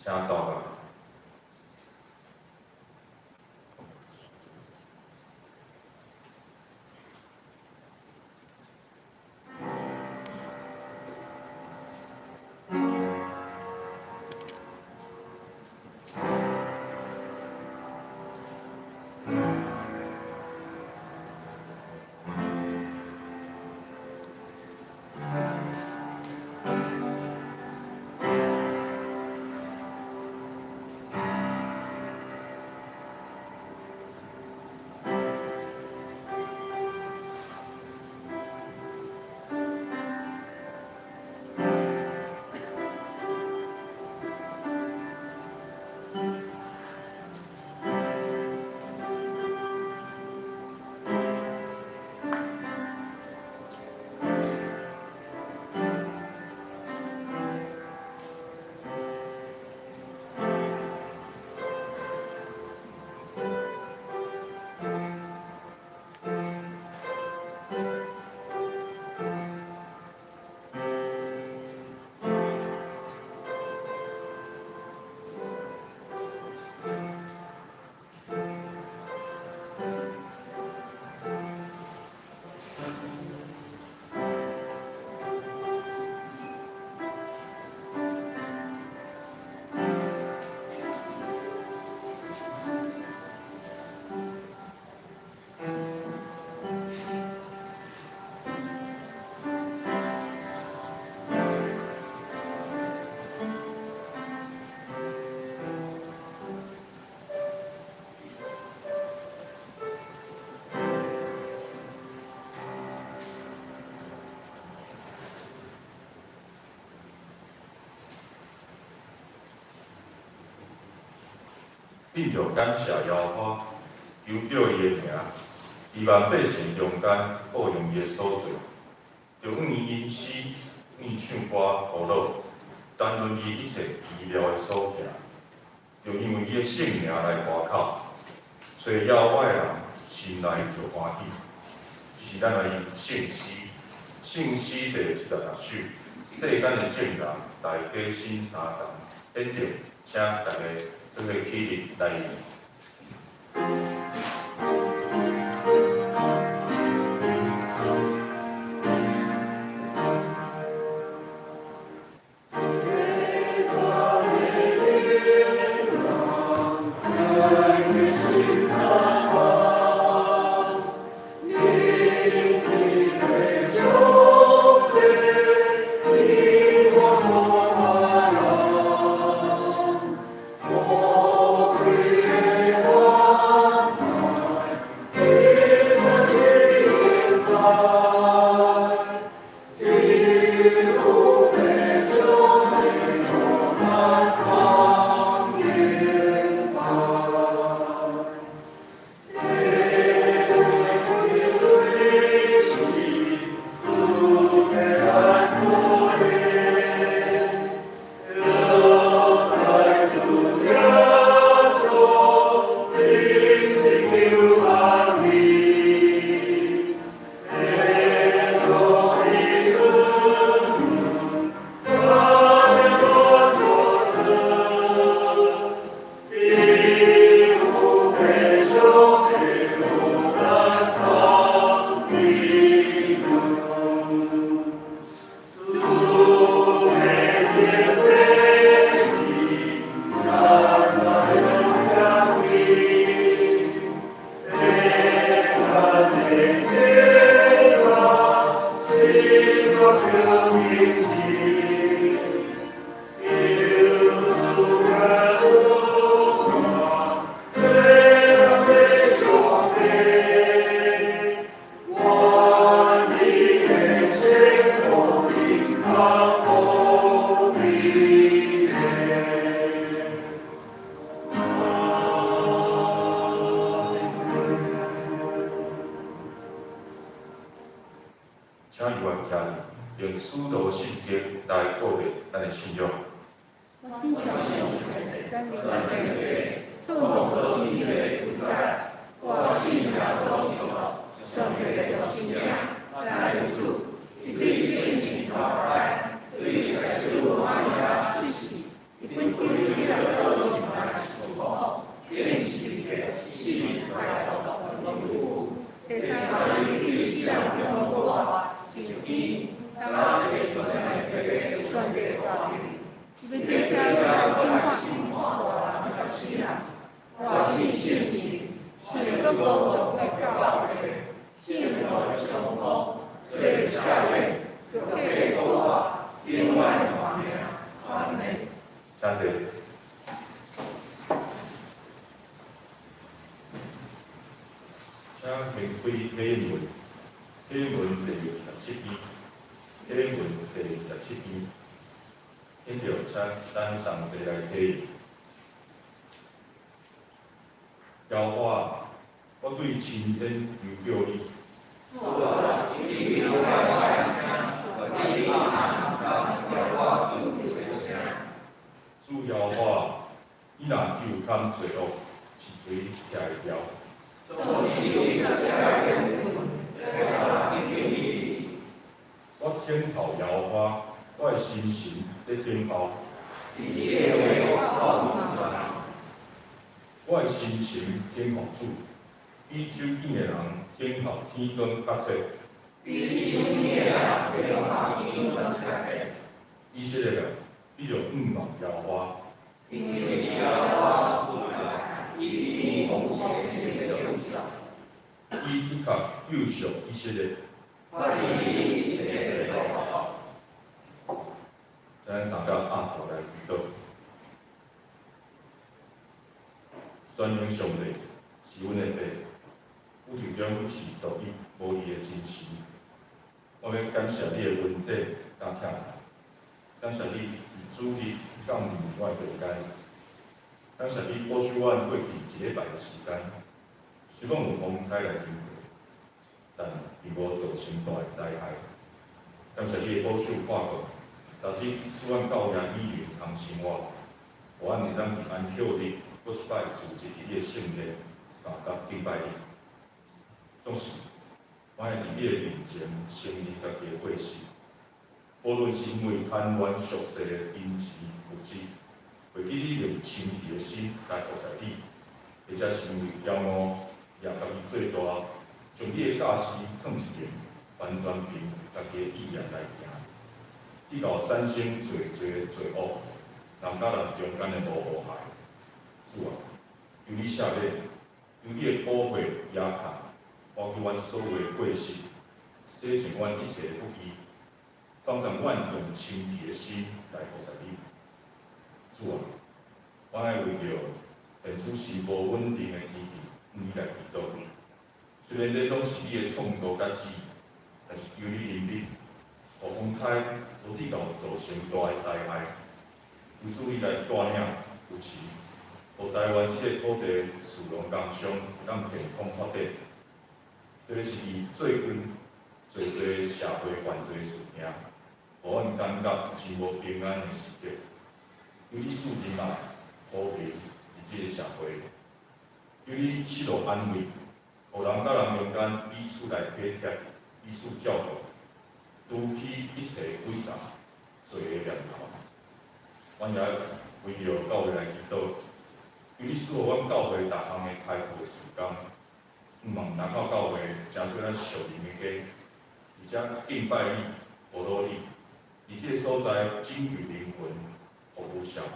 請走來。恁著感謝耶和華，求告伊的名，佇萬百姓中間報揚伊的所做，著向伊吟詩，向伊唱歌呼樂，談論伊一切奇妙的所行，著因為伊的聖名來誇口，揣耶和華的人心內就歡喜。是咱來聖詩，聖詩第76首，世間的眾人大家心相同，現在請大家做伙起立來。請猶原徛立，用使徒信經來告白咱的信仰。我信上帝，全能的父，創造天地的主宰。我信耶穌基督，上帝的獨生子，咱的主。伊對聖神帶來，對在死瑪利亞出世，伊本丟彼拉伊欲替我審判大人佮細漢。我信聖神，是閣公義的教會，聖徒的相交，罪赦免，罪過復活，永遠的活命。阿們。請坐。請掀開啟應文，啟應文第27篇，啟應文第27篇，現在請咱同齊來體應。耶和華，我對深淵求叫你。主耶和華，你若求勘罪惡，是誰徛會牢？我等候耶和華，我的心神咧等候。我的心神等候主，比手見的人等候天光較切。以色列啊，你著仰望耶和華。伊的確救贖以色列。咱三個按頭來祈禱。全能上帝是阮的父，宇宙中是獨一無二的真神。我欲感謝你的恩典佮疼愛，感謝你佇主日降臨我的中間，感謝你保守阮過去一禮拜的時間，雖講有風颱來經過，但並無造成大的災害。感謝你的保守看顧，導致使阮教會以靈通生活，予阮會當佇安息日閣一擺聚集佇你的聖殿，相佮敬拜你。總是，阮會佇你的面前承認家己的過失，無論是因為貪戀俗世的金錢物質，袂記你用清氣的心來服侍你，或者是因為驕傲掠家己做大，將你的教示囥一邊，完全憑家己的意念來行，以到產生濟濟的罪惡，人佮人中間的無和諧。主啊，求你赦免，求你的寶血耶卡，抹去阮所有的過失，洗淨阮一切的不義，幫助阮用清氣的心來服侍你。主啊，阮愛為著現此時無穩定的天氣，向你來祈禱。雖然這攏是你的創造佮旨意，但是求你憐憫，予風颱無至到造成大的災害。求主你來帶領扶持，予台灣這个土地士農工商會當健康發展。特別是佇最近濟濟社會犯罪事件，予阮感覺真無平安的時刻。求你賜仁愛、和平佇這个社會，求你賜予安慰，予人佮人中間彼此來體貼、彼此照顧，除去一切詭詐、罪的念頭。阮也為著教會來祈禱，求你賜予阮教會逐項的開拓事工，向望林口教會成做咱屬靈的家，而且敬拜你、呼禱你，佇這个所在拯救靈魂、服務社會。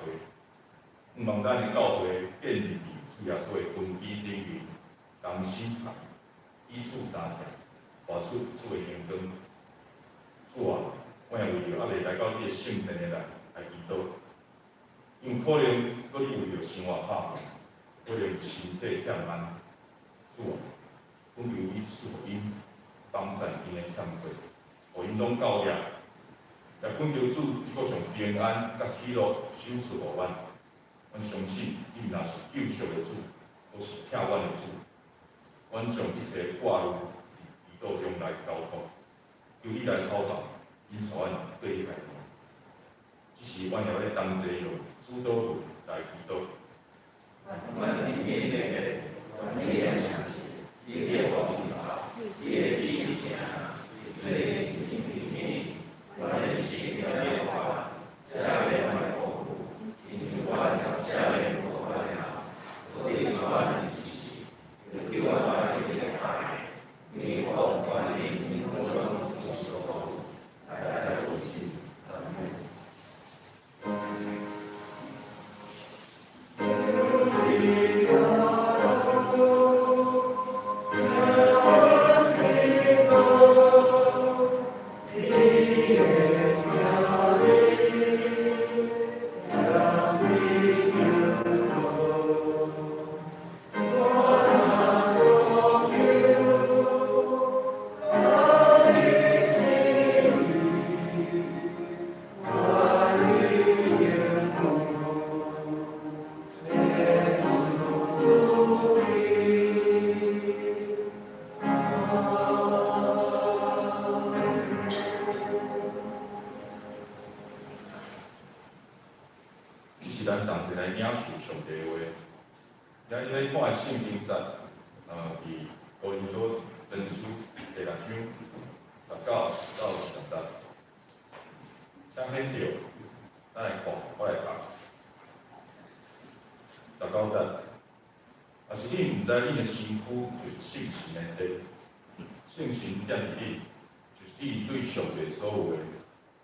向望咱的教會建立佇主耶穌的根基頂面，同心合意，彼此相疼，活出主的榮光。主啊，我也為著猶未來到你的聖殿的人來祈禱，因為可能閣咧為著生活拍拼，可能身體欠安。主啊，懇求你賜予𪜶幫贊𪜶的欠缺，予𪜶攏夠額。也懇求主，你閣將平安佮喜樂賞賜予阮。阮相信你毋但是救贖的主，閣是疼阮的主。阮將一切掛慮佇祈禱中來交託，求你來透導，引導阮對你來行。這是阮也欲同齊用主禱文來祈禱。是咱同齊來領受上帝的話。今日來看的聖經節，佇哥林多前書第六章19到20節。請顯著，咱來看，我來讀。19節，若是恁毋知恁的身軀就是聖神的殿，聖神踮佇恁，就是恁對上帝所有的，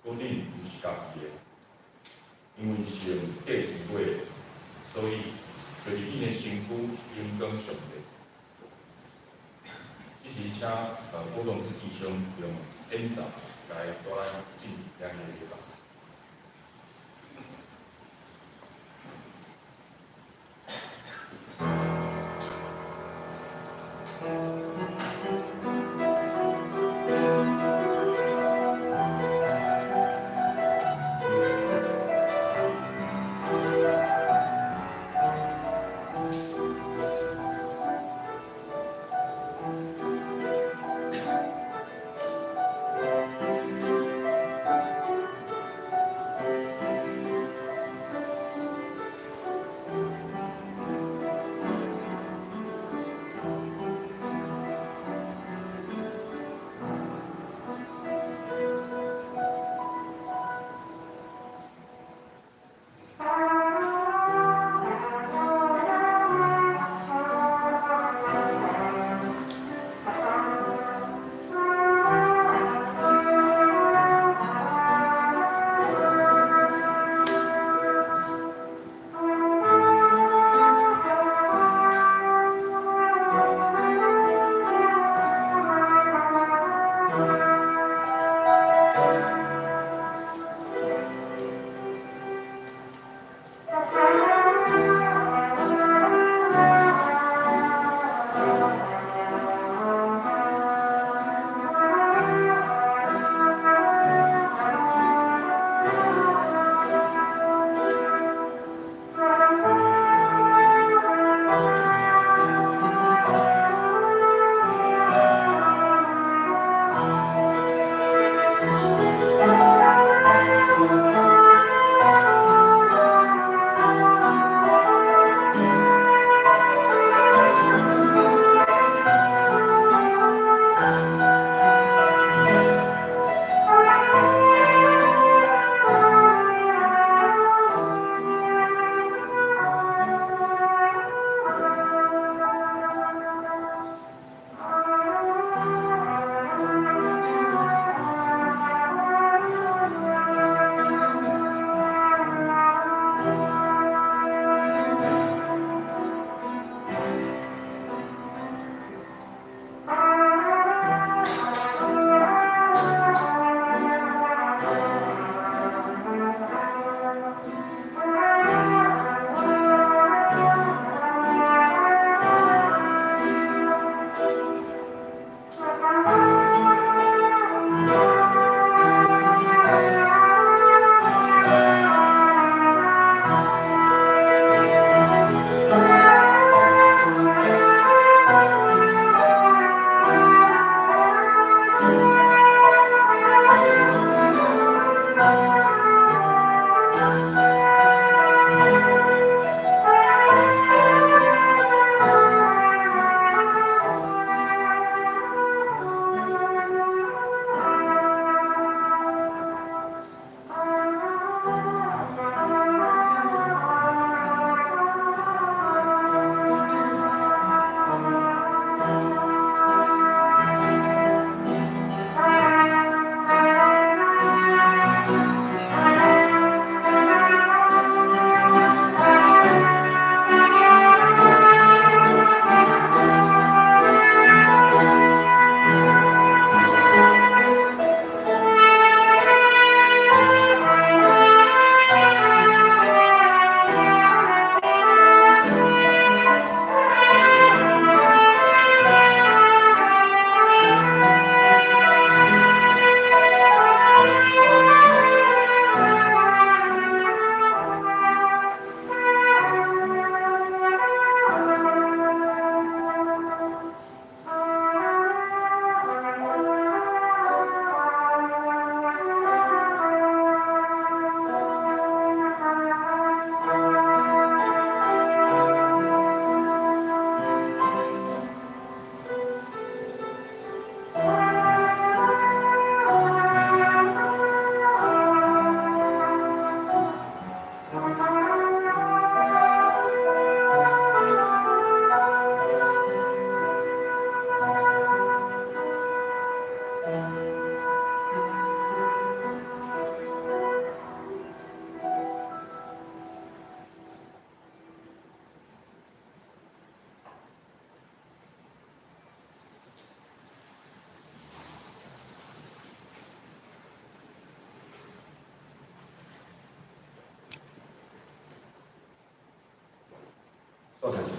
閣恁毋是家己的，因為是用價錢買的，所以就佇恁的身軀榮光上帝。這時請郭同志弟兄用演奏來帶咱進入今日的禮拜。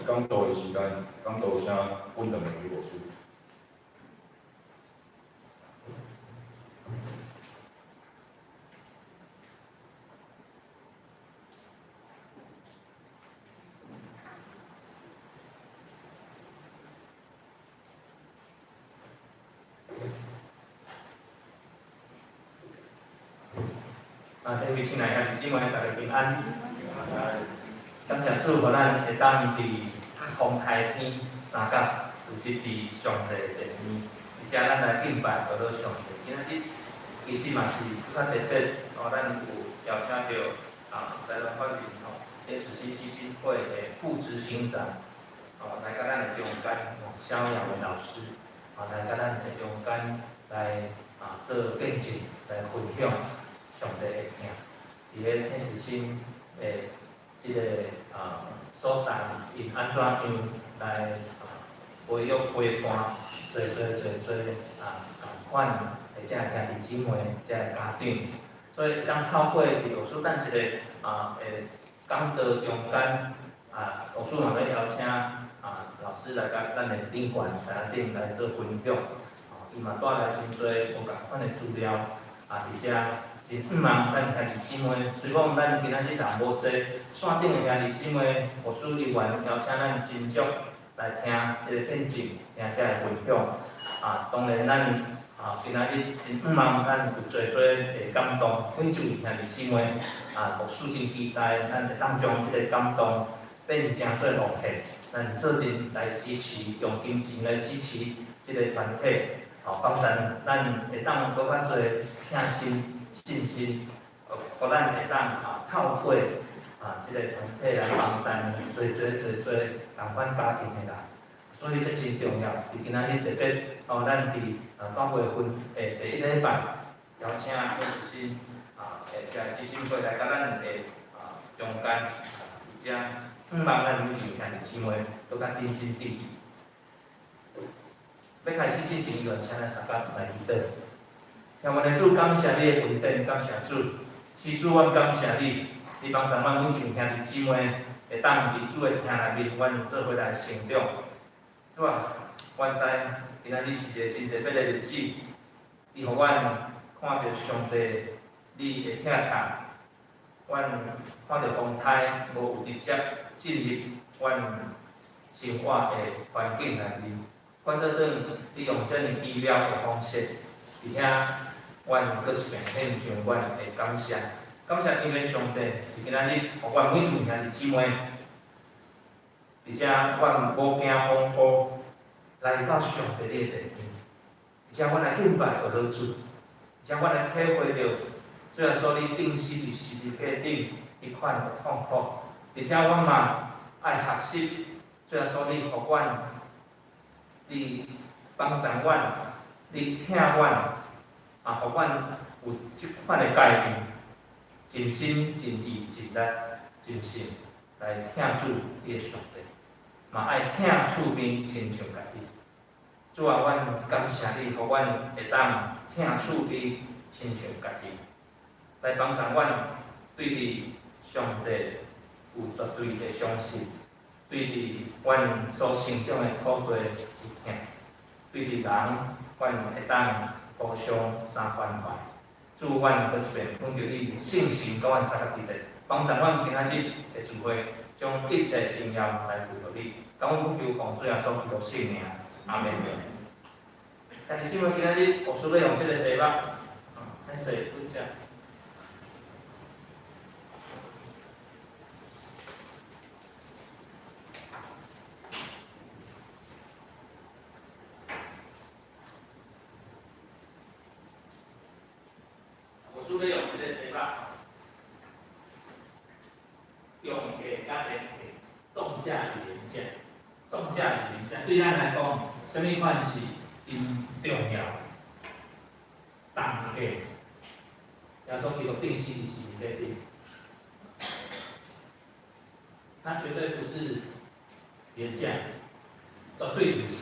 講道的時間，講道請阮兩个牧師。啊，各位親愛兄弟姊妹，大家平安。感謝主，予咱會當佇風台天三角組織佇上帝的殿面，而且咱來敬拜阿羅上帝。今仔日其實嘛是較特別，哦，咱有邀請著啊，台灣法人吼天使心基金會的副執行長，哦，來佮咱的中間，哦，蕭亞文老師，啊，來佮咱的中間來啊做見證，來分享上帝的疼。佇咧天使心的這个啊所在，𪜶按怎樣來培育陪伴，濟濟濟濟啊仝款的這兄弟姊妹、這家長，所以當透過佇老師咱一个啊的講道中間啊，老師嘛欲邀請啊老師來佮咱的頂懸台頂來做分享，哦，伊嘛帶來真濟無仝款的資料啊，佇遮。真向望咱兄弟姊妹，雖講咱今仔日人無濟，線頂的兄弟姊妹，牧師猶原邀請咱真足來聽這个見證，聽這个分享。啊，當然咱啊今仔日真向望咱有濟濟的感動，每一位兄弟姊妹啊，牧師真期待咱會當將這个感動變成做奉獻，咱做陣來支持，用金錢來支持這个團體，吼，幫助咱會當閣較濟疼心。信心，予咱會當啊透過啊這个團體來幫助濟濟濟濟仝款家庭的人，所以這真重要。佇今仔日特別哦，咱佇啊9月份的第一禮拜，邀請天使心啊，這個基金會來佮咱的啊中間，佇遮向望咱每一位兄弟姊妹閣較認真注意。欲開始之前，願請咱相共來祈禱。天父的主，感謝你的恩典，感謝主，是主，阮感謝你，你幫助阮每一位兄弟姊妹會當佇主的疼內面，阮做伙來成長。主啊，阮知今仔日是一個真特別的日子，你予阮看著上帝你的疼痛，阮看著風颱無有直接進入阮生活的環境內面，阮倒轉你用這爾奇妙的方式，佇遐。阮閣一遍獻上阮的感謝，感謝天父上帝，佇今仔日，予阮每一位兄弟姊妹，而且阮無驚風雨，來到上帝你的殿面，而且阮來敬拜阿羅主，而且阮來體會著主耶穌你釘死佇十字架頂彼款的痛苦，而且阮嘛愛學習主耶穌你予阮，你幫助阮，你疼阮。啊，予阮有這款的改變，盡心盡意盡力盡性來疼主你的上帝，嘛愛疼厝邊親像家己。主啊，阮感謝你，予阮會當疼厝邊親像家己，來幫助阮對佇上帝有絕對的相信，對佇阮所成長的土地有疼，對佇人阮會當。互相相關懷，主，阮閣一遍懇求你聖神佮阮相佮佇咧，幫助阮今仔日的聚會，將一切榮耀來歸予你。感恩懇求奉主耶穌基督聖名，阿門。但是，姊妹今仔日牧師欲用這个題目，啊，歹勢，拄則。牧師欲用這个題目，重價佮廉價，重價與廉價，重價與廉價，對咱來講，啥物款是真重要？重價，耶穌基督釘死佇十字架頂，他絕對不是廉價，絕對毋是。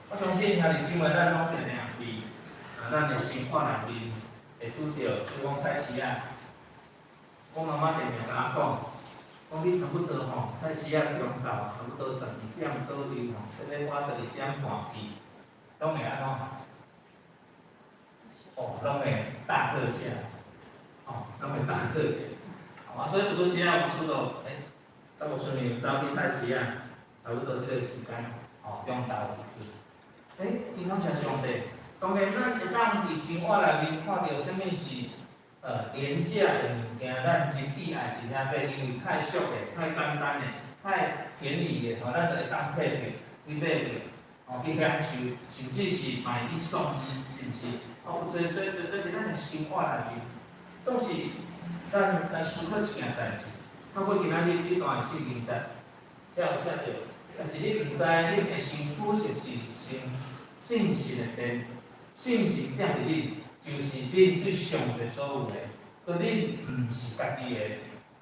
我相信兄弟姊妹，咱攏定定佇啊，咱的生活內面會拄著，比如講菜市仔，我媽媽定定共我講，講你差不多吼，菜市仔中晝差不多12點左右吼，這個我12點半去，攏會按怎？哦，攏會大特價，哦，攏會大特價。啊，所以有陣時啊，牧師就，欸，甲牧師娘走去菜市仔，差不多這個時間，哦，中晝一陣。欸，真感謝上帝，當然咱會當佇生活內面看著啥物是廉價的物件，咱真意愛佇遐買，因為太俗的、太簡單的、太便宜的，吼，咱就會當摕著去買著，吼，去享受，甚至是買一送一，是毋是？哦，有濟濟濟濟佇咱的生活內面，總是咱來思考一件代誌。透過今仔日這段聖經節，才有寫著，但是你毋知恁的身軀就是聖聖神的殿，聖神踮佇恁，就是恁對上帝所有的，閣恁毋是家己的。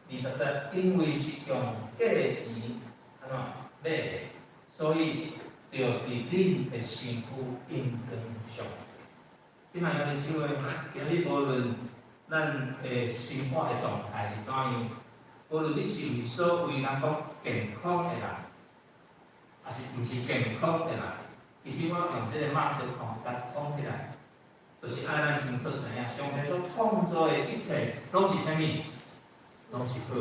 20節，因為是用價錢按怎買的，所以著佇恁的身軀榮光上帝。親愛的姊妹，今日無論咱的生活的狀態是怎樣，無論你是毋是所謂人講健康的人，抑是毋是健康的人，其實我用這個馬克吼，共講起來，就是愛咱清楚知影，上帝所創造的一切攏是啥物？攏是好。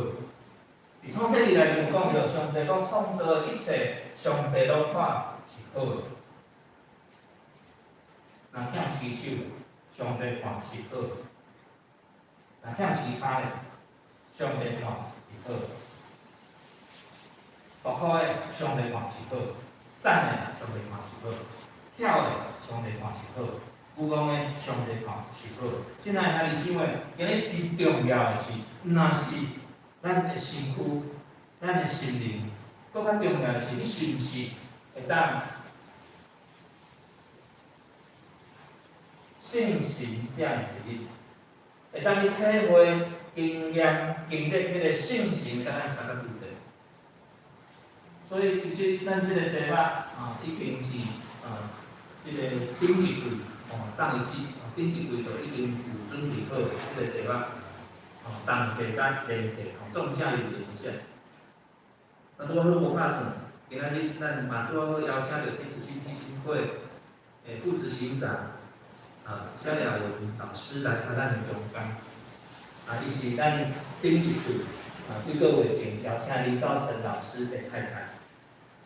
佇創世記內面有講著，上帝講創造的一切，上帝攏看是好的。若欠一支手，上帝看是好；若欠一支跤咧，上帝看是好。大箍的，上帝看是好；瘦的，上帝看是好；巧的，上帝看是好；有戇的，上帝看是好。親愛的兄弟姊妹，今日真重要的是，毋若是咱的身軀、咱的心靈，閣較重要的是，你是毋是會當聖神踮佇你，會當去體會、經驗、經歷彼個聖神佮咱相共對。所以其實咱這個題目啊，已經是啊，這個頂一季哦，上一季哦，頂一季就已經有準備好這個題目，哦，同價佮廉價，哦，重價與廉價。啊，拄好無拍算，今仔日咱嘛拄好邀請著天使心基金會的副執行長啊，蕭亞文老師來佮咱的中間。啊，伊是咱頂一次啊，幾個月前邀請林兆成老師的太太。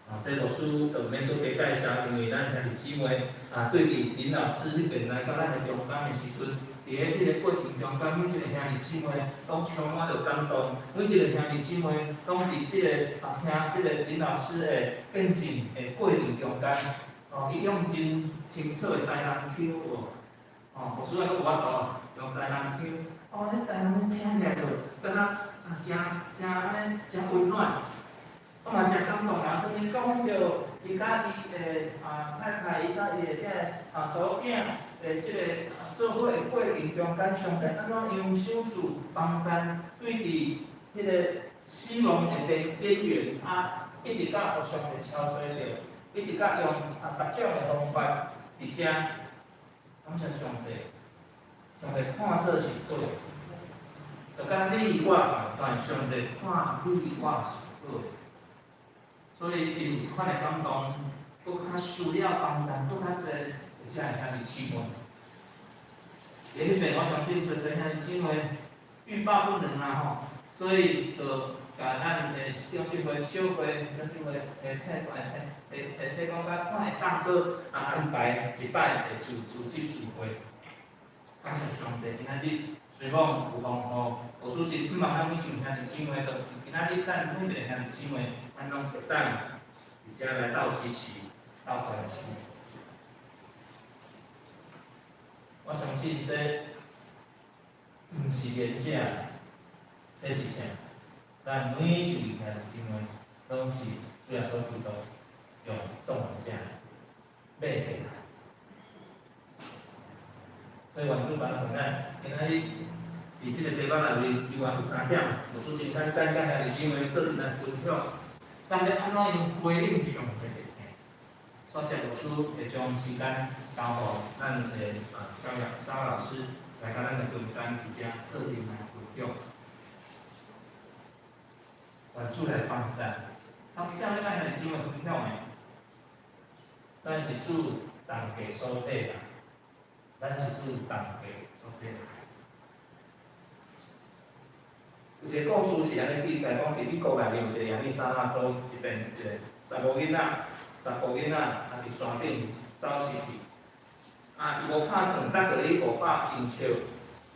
啊，這牧師就毋免閣加介紹，因為咱兄弟姊妹啊，對佇林老師彼邊來到咱的中間的時陣，佇咧彼個過程中間，每一個兄弟姊妹攏充滿著感動，每一個兄弟姊妹攏佇這個啊聽這個林老師的見證的過程中間，哦，伊用真清楚的台南腔有無？哦，牧師還閣有法度用台南腔，哦，彼台南腔聽起來就敢若啊，誠誠按呢，誠溫暖。我嘛誠感動啊！當伊講著伊佮伊的啊太太，伊佮伊的這个啊查某囝的這個做伙的過程中間，上帝按怎樣賞賜幫贊，對佇彼個死亡的邊邊緣啊，一直到予上帝超揣著，一直到用啊各種的方法佇遮感謝上帝，上帝看做是好的，就敢你我仝款，上帝看你我是好的。所以，伊有這款的感動，閣較需要幫贊，閣較濟遮的兄弟姊妹。佇彼邊，我相信濟濟兄弟姊妹欲罷不能啊吼，所以就共咱的長執會、小會、長執會的請的的請講甲看會當閣啊安排一擺的組組織聚會。感謝上帝，今仔日雖講有風雨，無輸真，毋茫咱每一位兄弟姊妹，都是今仔日咱每一個兄弟姊妹，咱攏會當佇遮來鬥支持、鬥關心。我相信這毋是廉價，這是啥？咱每一位兄弟姊妹，攏是主耶穌基督用重價買回來。所以願主幫助咱，今仔日佇這個題目內面，猶原有三點，牧師真簡單，佮兄弟姊妹做陣來分享。咱欲按怎樣回應上帝的疼？所以牧師會將時間交予咱的啊蕭亞蕭老師來佮咱的中間佇遮做陣來分享。願主來幫贊。頭先咱兄弟姊妹分享的，咱是主重價所買來，咱是主重價所買來。有一個故事是按呢記載，講佇美國內面有一個亞利桑那州這邊一個查某囡仔，查埔囡仔啊佇山頂走失去，啊伊無拍算，搭佇咧500英尺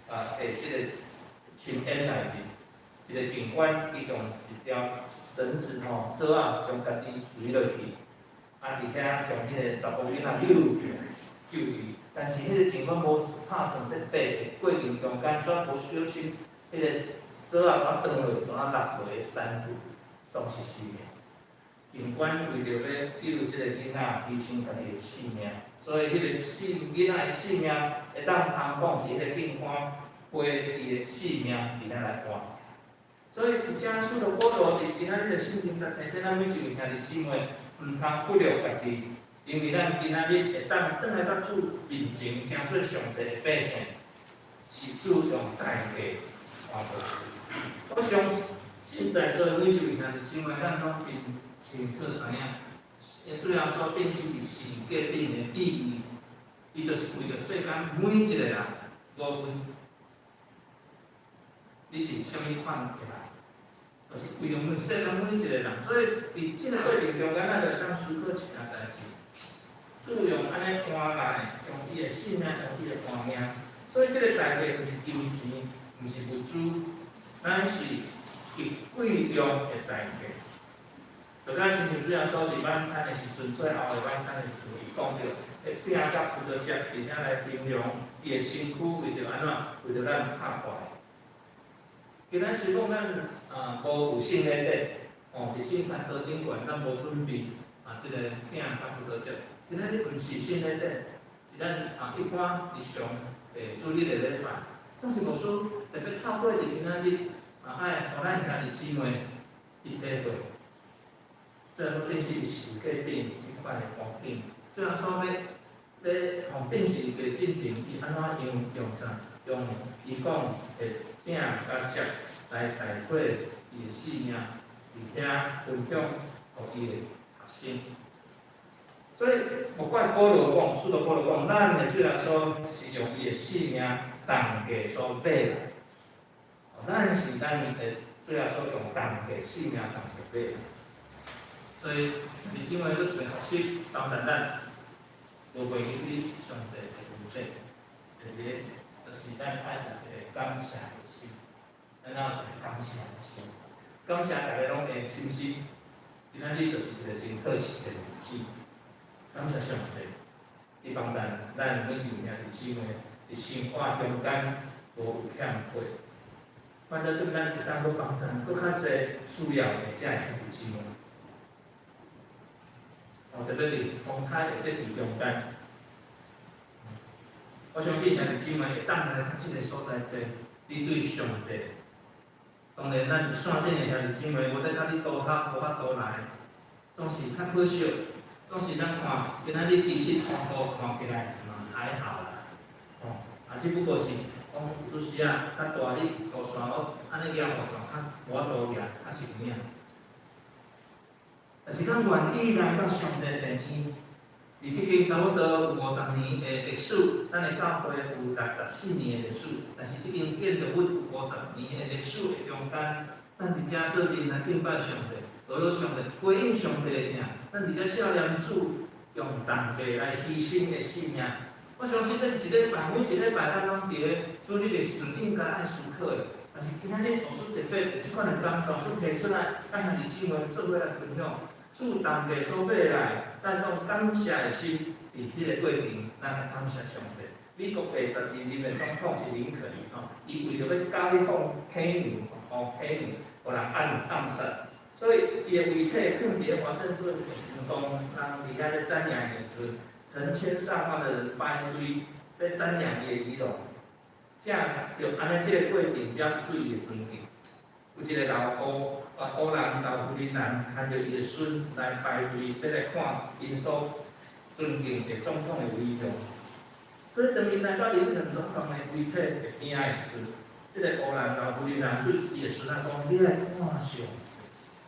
啊的這個深淵內面，一個警官伊用一條繩子吼索仔將家己垂落去，啊佇遐將彼個查埔囡仔救救伊，但是彼個警官無拍算佇爬的過程中間，煞無小心，彼個索仔怎斷落，怎落落山谷，喪失性命。警官為著欲救這個囡仔，犧牲家己的性命，所以彼個性囡仔的性命會當通講是彼個警官背伊的性命佇遐來換。所以佇遮使徒保羅佇今仔日的聖經在提醒咱每一位兄弟姊妹，毋通忽略家己，因為咱今仔日會當轉來到主面前，成做上帝的百姓，是主用代價換過來。我相信在座的每一位兄弟姊妹，咱攏真清楚知影，主耶穌釘死佇十字架頂的意義，伊就是為著世間每一個人，無分你是啥物款的人，就是為著每世間每一個人，所以佇這個過程中間，咱就會當思考一件代誌。主用按呢換來，用伊的性命，用伊的換命，所以這個代價毋是金錢，毋是物資，咱是極貴重的代價。就敢親像主耶穌佇晚餐的時陣，最後的晚餐的時陣，伊講著，彼餅佮葡萄汁佇遐來形容伊的身軀為著按怎？為著咱拍破。今仔雖講咱啊無有聖禮典，哦，佇聖餐桌頂懸，咱無準備啊，這個餅佮葡萄汁。今仔日毋是聖禮典，是咱啊一般日常的主日的禮拜。總是牧師特別透過佇今仔日啊，愛予咱兄弟姊妹去體會，主耶穌釘死佇十字架頂彼款的光景。主耶穌欲欲予釘十字架進前，伊按怎樣用啥？用伊講的餅佮汁來代替伊的性命，佇遐分享予伊的學生。所以，無怪保羅講，使徒保羅講，咱的主耶穌是用伊的性命重價所買來。咱是咱的主耶穌用重價性命重價買來。所以，弟兄姊妹，閣一遍學習幫助咱，無袂記得上帝的恩典。第二，就是咱愛有一個感謝的心，咱愛有一個感謝的心。感謝大家攏會，是毋是？今仔日就是一個真好實際的日子。感謝上帝，伊幫助咱每一位兄弟姊妹佇生活中間無有欠缺。反正對咱會當閣幫助閣較濟需要的這兄弟姊妹。哦，特別佇公開的節日中間，我相信兄弟姊妹會當來到這個所在坐，你對上帝，當然咱線頂的兄弟姊妹，無得佮你多較無法度來，總是較可惜。總是咱看今仔日其實通告看起來嘛還好啦，哦，啊，只不過是講有陣時啊，較大力雨傘，我按呢舉雨傘較無法度舉，較是有影。但是咱願意來到上帝殿院，佇這間差不多有50年的歷史，咱的教會有64年的歷史，但是這間建築物有五十年的歷史的中間，咱佇遮做陣來敬拜上帝，學了上帝，回應上帝的疼，咱佇遮少年主用重價來犧牲的性命。我相信這是一禮拜，每一禮拜咱攏佇咧主日的時陣應該愛思考的。但是今仔日牧師特別有這款的感動，閣提出來，佮兄弟姊妹做伙來分享。主重價所買來，咱用感謝的心，佇彼個過程，咱來感謝上帝。美國第12任的總統是林肯吼，伊為著欲解放黑奴，吼黑奴，予人暗暗殺，所以伊的遺體囥佇咧華盛頓的時陣，當人佇遐咧瞻仰的時陣，成千上萬的人排隊欲瞻仰伊的遺容，這就按呢，這個過程表示對伊的尊敬。有一個老烏啊烏人老婦人人牽著伊的孫來排隊，欲來看𪜶所尊敬的總統的遺容。所以當𪜶來到林肯總統的遺體的邊仔的時陣，這個烏人老婦人人對伊的孫仔講：“你愛看詳細。”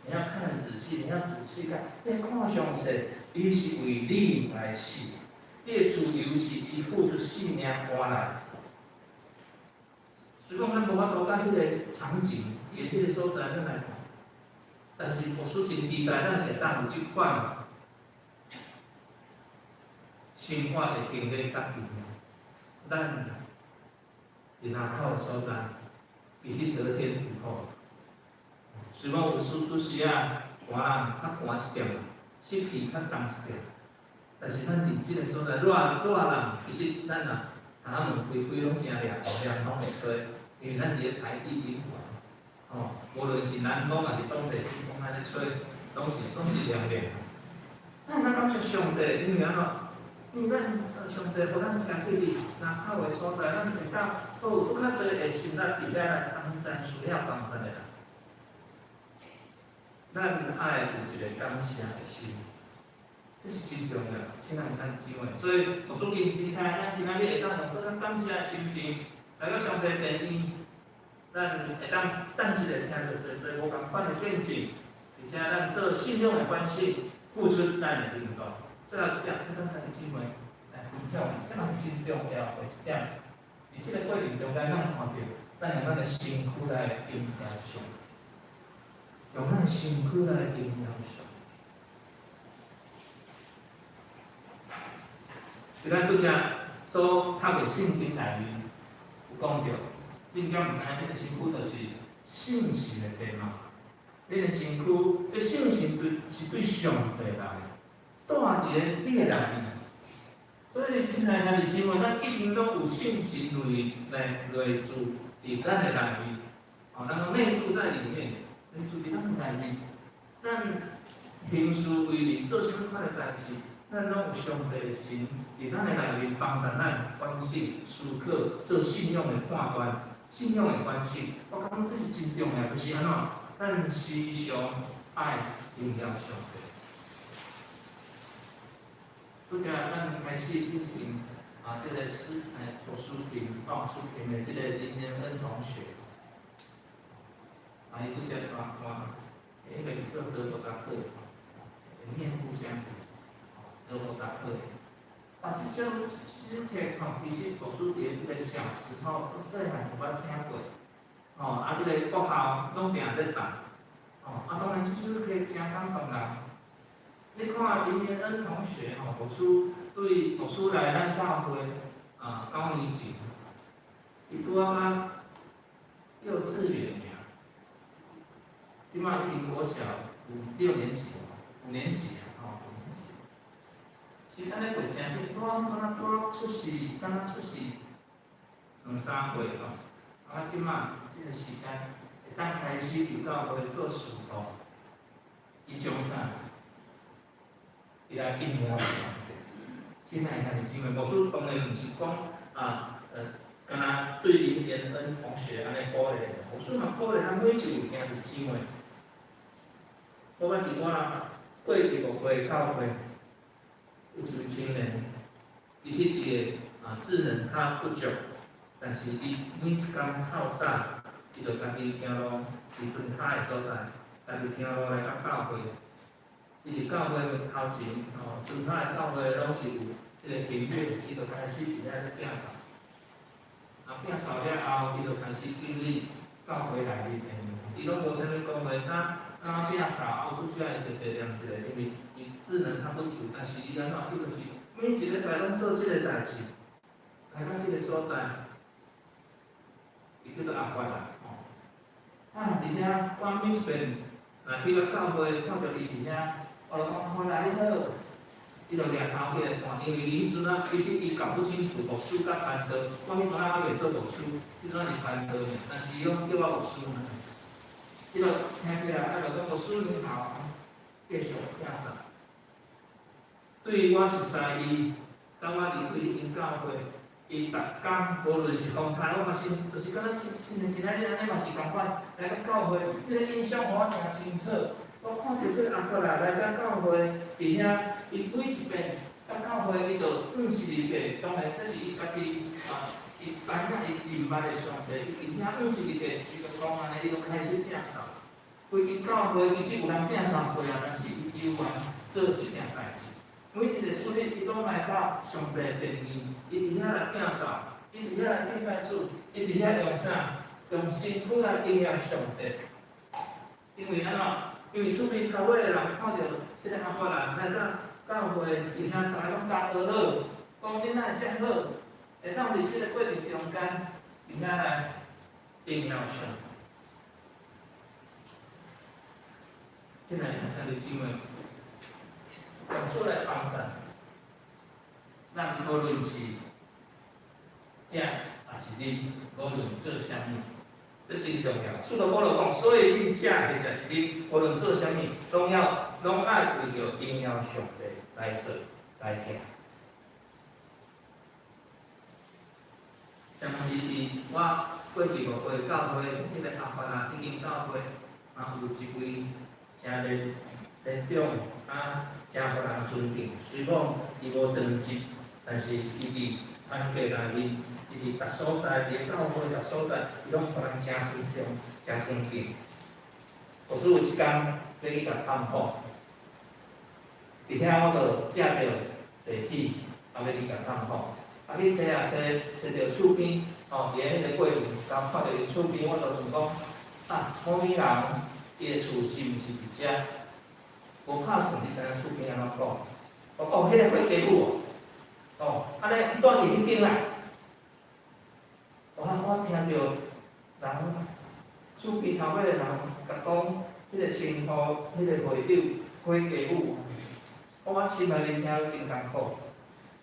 你要看仔細，你要仔細看，你看詳細，伊是為你來死，你的自由是伊付出性命換來。雖講咱無法度佮彼个場景，伊的彼个所在咱來看，但是牧師真期待咱會當有這款生活的經歷佮經驗。咱佇林口的所在，其實得天獨厚。雖講有時拄時仔寒人較寒一點，濕氣較重一點，但是咱佇這个所在，熱熱人其實咱若窗仔門開開攏誠涼，涼風會吹，因為咱佇咧台地頂懸，吼，無論是南風抑是當地清風按呢吹，攏是涼涼。咱若感謝上帝，因為按怎？因為咱上帝予咱徛佇林口的所在，咱會當閣有閣較濟的心力佇遐來幫贊需要幫贊的人。咱愛有一个感謝的心，這是真重要，親愛的兄弟姊妹。所以牧師今真開，咱今仔日會當用閣較感謝的心情來到上帝殿裡，咱會當等一下聽著濟濟無仝款的見證，而且咱做信仰的關係，付出咱的行動。最後一點，咱兄弟姊妹來分享，這嘛是真重要的一點。佇這个過程中間，咱看著，咱用咱的身軀來榮耀上帝，用咱的身軀來榮耀上帝。佇咱拄才所讀的聖經內面有講著，恁敢毋知影？恁的身軀就是聖神的殿嘛？恁的身軀，這聖神對是對上帝來的，住佇咧你的內面。所以，親愛兄弟姊妹，咱一定攏有聖神內來內住佇咱的內面。哦，咱講內住在裡面，內住佇咱的內面。咱行事為人做啥物款的代誌，咱攏有上帝神佇咱的內面幫助咱反省、思考、做信仰的判斷、信仰的關係。我感覺這是真重要，就是按怎？咱時常愛榮耀上帝。拄才咱開始進前啊，這个施讀書亭、報書亭的這个林連恩同學，啊，伊拄才看看，應該是叫德國扎克，念故鄉，德國扎克。啊，這種這種題吼，其實讀書佇這个小時候，足細漢就捌聽過，吼，啊，這个國校攏定咧放，吼，啊，當然這首歌誠感動人。你看林連恩同學吼，牧師對牧師來咱教會啊9年前，伊拄仔甲幼稚園爾，這擺已經國小五六年級，五年級啊，吼，五年級。時間咧過誠緊，拄仔怎啊拄仔出世，敢若出世兩三歲吼，啊，這擺這个時間會當開始佇教會做事奉，伊將啥？伊來榮耀上帝。親愛兄弟姊妹，牧師當然毋是講啊，敢若對林連恩同學按呢鼓勵，牧師嘛鼓勵咱每一位兄弟姊妹。我捌佇我過去牧會教會，有一位青年，其實伊的啊智能較不足，但是伊每一工透早，伊就家己行路，佇莊跤的所在，家己行路來到教會。伊佇教會頭前，吼，莊跤的教會攏是有這个庭院，伊就開始佇遐咧摒掃。啊，摒掃了後，伊就開始整理教會內面的物件。伊攏無啥物講話，敢摒掃，啊，有拄時會細細念一下，因為伊智能較不足，但是伊按怎？伊就是每一禮拜攏做這个代誌，來到這个所在，伊叫做阿發啦，吼。啊，佇遐，我每一遍若去到教會，看著伊佇遐，我就講歡來你好，伊就掠頭起來看，因為伊彼陣啊，其實伊搞不清楚牧師佮傳道，我彼陣啊猶未做牧師，彼陣啊是傳道爾，但是伊攏叫我牧師嘛。伊就聽起來，啊，就講牧師你好，繼續摒掃。對我熟似伊，當我離開𪜶教會，伊逐工無論是風颱，我嘛是，就是感覺親像今仔日按呢嘛是仝款，來到教會，這个印象予我誠清楚。我看著這个阿伯來來到教會，佇遐，伊每一遍到教會，伊就放十字架，當然這是伊家己啊，伊知影伊認捌的上帝，伊佇遐放十字架，就講按呢，伊就開始摒掃。规间教会其实有人摒扫过啊，但是伊犹原做这件代志。每一个主日，伊拢来到上帝的殿面，伊伫遐来摒扫，伊伫遐来敬拜主，伊伫遐用啥？用身躯来荣耀上帝。因为按怎？因为厝边头尾的人看著这个亚伯兰来到教会，伊遐逐个拢共呵咾，讲恁哪会遮好，会当伫这个过程中间，伫遐来荣耀上帝。亲爱的兄弟姊妹，求主来帮助咱，无论是食抑是啉，无论做啥物，这真重要。使徒保罗讲，所以恁食或者是啉，无论做啥物，拢要拢爱为著荣耀上帝来做来行。像是伫我过去牧会教会，彼个亚伯兰彼间教会，嘛有一位诚年年长啊，诚予人尊敬。虽讲伊无长职，但是伊伫团契内面，伊伫逐所在，伫教会逐所在，伊拢予人诚尊重、诚尊敬。牧师有一工欲去共探访，伫遐我就借著地址，啊，欲去共探访。啊，去揣啊揣，揣著厝边，吼，伫咧彼个过程，刚看著𪜶厝边，我就问讲，啊，某某人伊的厝是毋是伫遮？无拍算，你知影厝边按怎讲？我讲彼个火鸡母哦，哦，按呢伊住伫彼间啦。我听著人厝边头尾的人共讲，彼个称呼，彼个会友火鸡母，我心内面听真艰苦。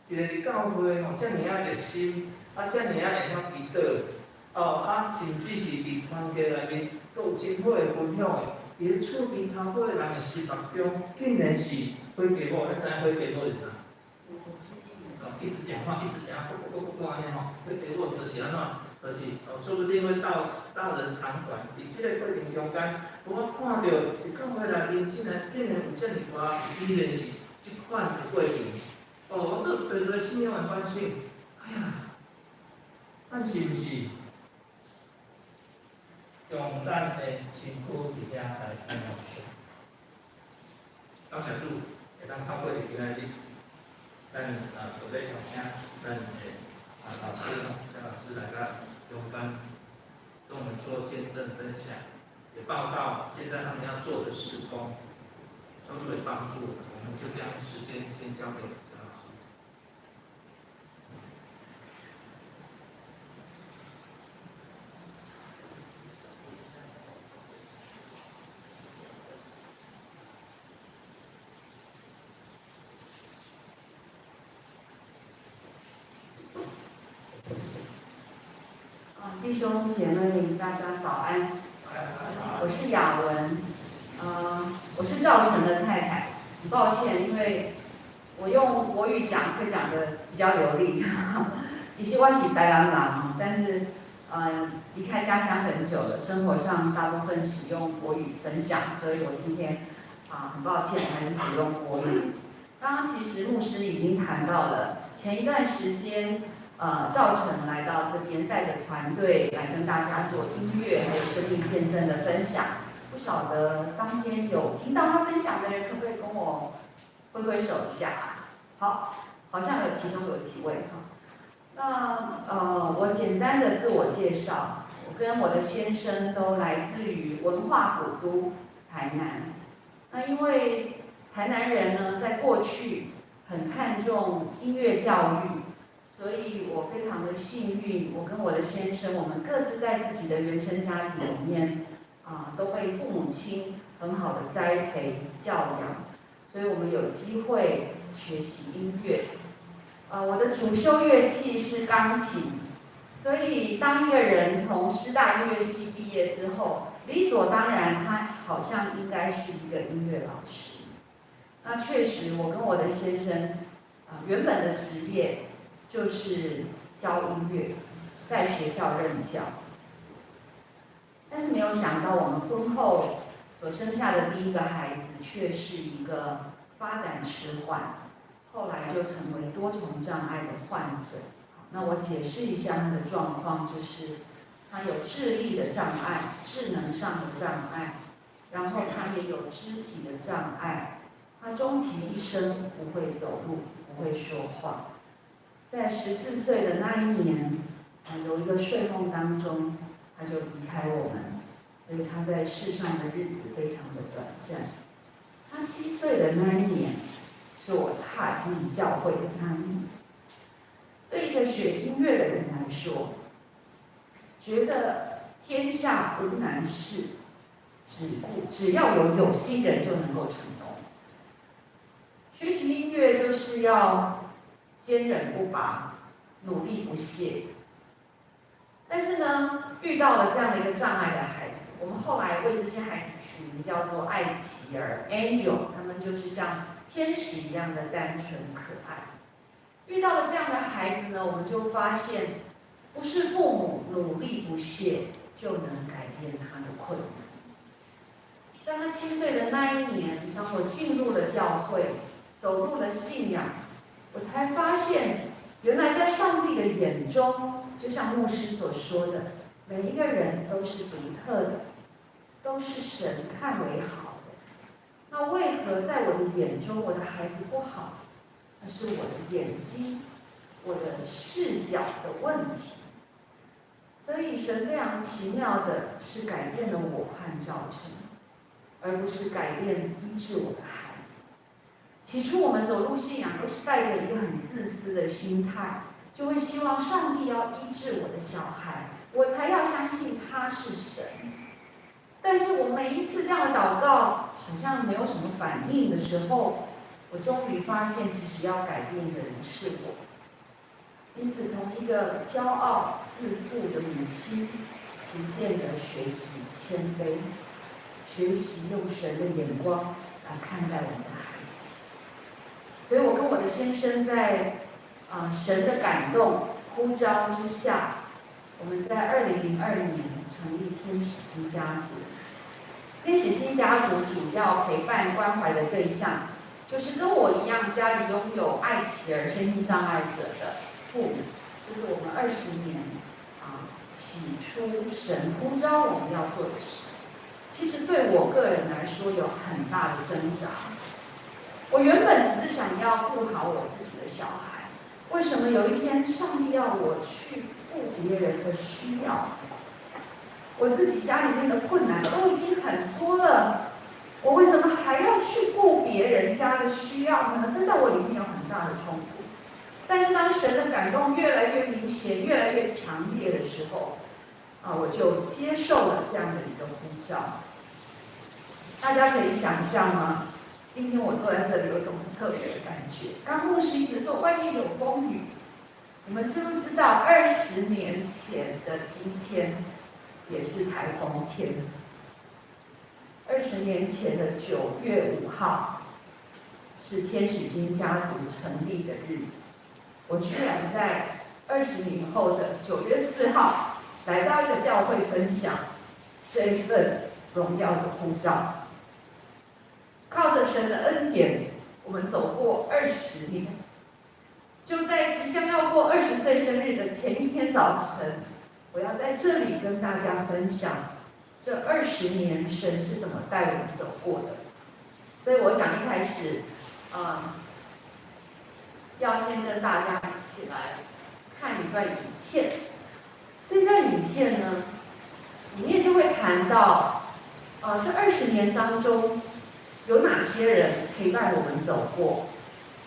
一个伫教会吼，遮尔仔热心，啊，遮尔仔会晓祈祷，哦，啊，甚至是伫团契内面，阁有真好的分享的。伊咧厝边头尾的人的心目中，竟然是火鸡母，你知影火鸡母是啥？哦，一直讲话，一直讲，咕咕咕咕咕按呢吼，火鸡母就是按怎？就是哦，说不定会道道人长短。伫这个过程中间，我看著伫教会内面，竟然有遮尔大，依然是这款的过程。哦，我做济济信仰的反省，哎呀，咱是毋是用咱的身躯伫遐来荣耀上帝？感谢主，会当透过伫今仔日，咱啊，特别邀请咱的啊老师，蔡老师来到中间，跟我们做见证分享，也报告现在他们要做的事工，求主会帮助我们，我们就将时间先交给蔡老师。弟兄姐妹，大家早安。我是雅文，我是赵成的太太。很抱歉，因为我用国语讲会讲得比较流利。其实我是台南人，但是离开家乡很久了，生活上大部分使用国语分享，所以我今天啊，很抱歉还是使用国语。刚刚其实牧师已经谈到了，前一段时间，赵成来到这边，带着团队来跟大家做音乐还有生命见证的分享。不晓得当天有听到他分享的人，可不可以跟我挥挥手一下啊？好，好像有其中有几位哈。那我简单的自我介绍，我跟我的先生都来自于文化古都台南。那因为台南人呢，在过去很看重音乐教育。所以我非常的幸运，我跟我的先生，我们各自在自己的原生家庭里面，啊，都被父母亲很好的栽培教养，所以我们有机会学习音乐。我的主修乐器是钢琴，所以当一个人从师大音乐系毕业之后，理所当然，他好像应该是一个音乐老师。那确实，我跟我的先生，啊，原本的职业就是教音乐，在学校任教。但是没有想到，我们婚后所生下的第一个孩子却是一个发展迟缓，后来就成为多重障碍的患者。那我解释一下他的状况，就是他有智力的障碍、智能上的障碍，然后他也有肢體的障礙，他終其一生不會走路，不會說話。在14歲的那一年，啊，有一個睡夢當中，他就離開我們，所以他在世上的日子非常的短暫。他7歲的那一年，是我踏進教會的那一年。對一個學音樂的人來說，覺得天下無難事，只要有心人就能夠成功。學習音樂就是要堅韌不拔，努力不懈。但是呢，遇到了這樣的一個障礙的孩子，我們後來為這些孩子取名叫做愛琪兒（Angel），他們就是像天使一樣的單純可愛。遇到了這樣的孩子呢，我們就發現，不是父母努力不懈就能改變他的困難。在他7歲的那一年，當我進入了教會，走入了信仰，我才發現，原來在上帝的眼中，就像牧師所說的，每一個人都是獨特的，都是神看為好的。那為何在我的眼中，我的孩子不好？那是我的眼睛、我的視角的問題。所以神非常奇妙的是改變了我和趙成，而不是改變醫治我的孩子。起初我們走入信仰都是帶着一個很自私的心態，就會希望上帝要醫治我的小孩，我才要相信他是神。但是我每一次這樣的禱告，好像沒有什麼反應的時候，我終於發現，其實要改變的人是我。因此，從一個驕傲自負的母親，逐漸的學習謙卑，學習用神的眼光來看待我們的孩子。所以我跟我的先生在神的感動呼召之下，我們在2002年成立天使心家族。天使心家族主要陪伴關懷的對象，就是跟我一樣家裡擁有愛琪兒身心障礙者的父母。這是我們20年起初神呼召我們要做的事。其實對我個人來說有很大的掙扎。我原本只是想要顧好我自己的小孩，為什麼有一天上帝要我去顧別人的需要？我自己家裡面的困難都已經很多了，我為什麼還要去顧別人家的需要呢？這在我裡面有很大的衝突。但是當神的感動越來越明顯、越來越強烈的時候，我就接受了這樣的一個呼召。大家可以想象嗎？今天我坐在這裡有種很特別的感覺。剛牧師一直說外面有風雨，你們知不知道20年前的今天也是颱風天？20年前的9月5號是天使心家族成立的日子。我居然在20年後的9月4號來到一個教會分享這一份榮耀的呼召。靠着神的恩典，我們走過二十年。就在即將要過20歲生日的前一天早晨，我要在這裡跟大家分享這二十年神是怎麼帶我們走過的。所以我想一開始，要先跟大家一起來看一段影片。這段影片呢，裡面就會談到，這二十年當中，有哪些人陪伴我們走過？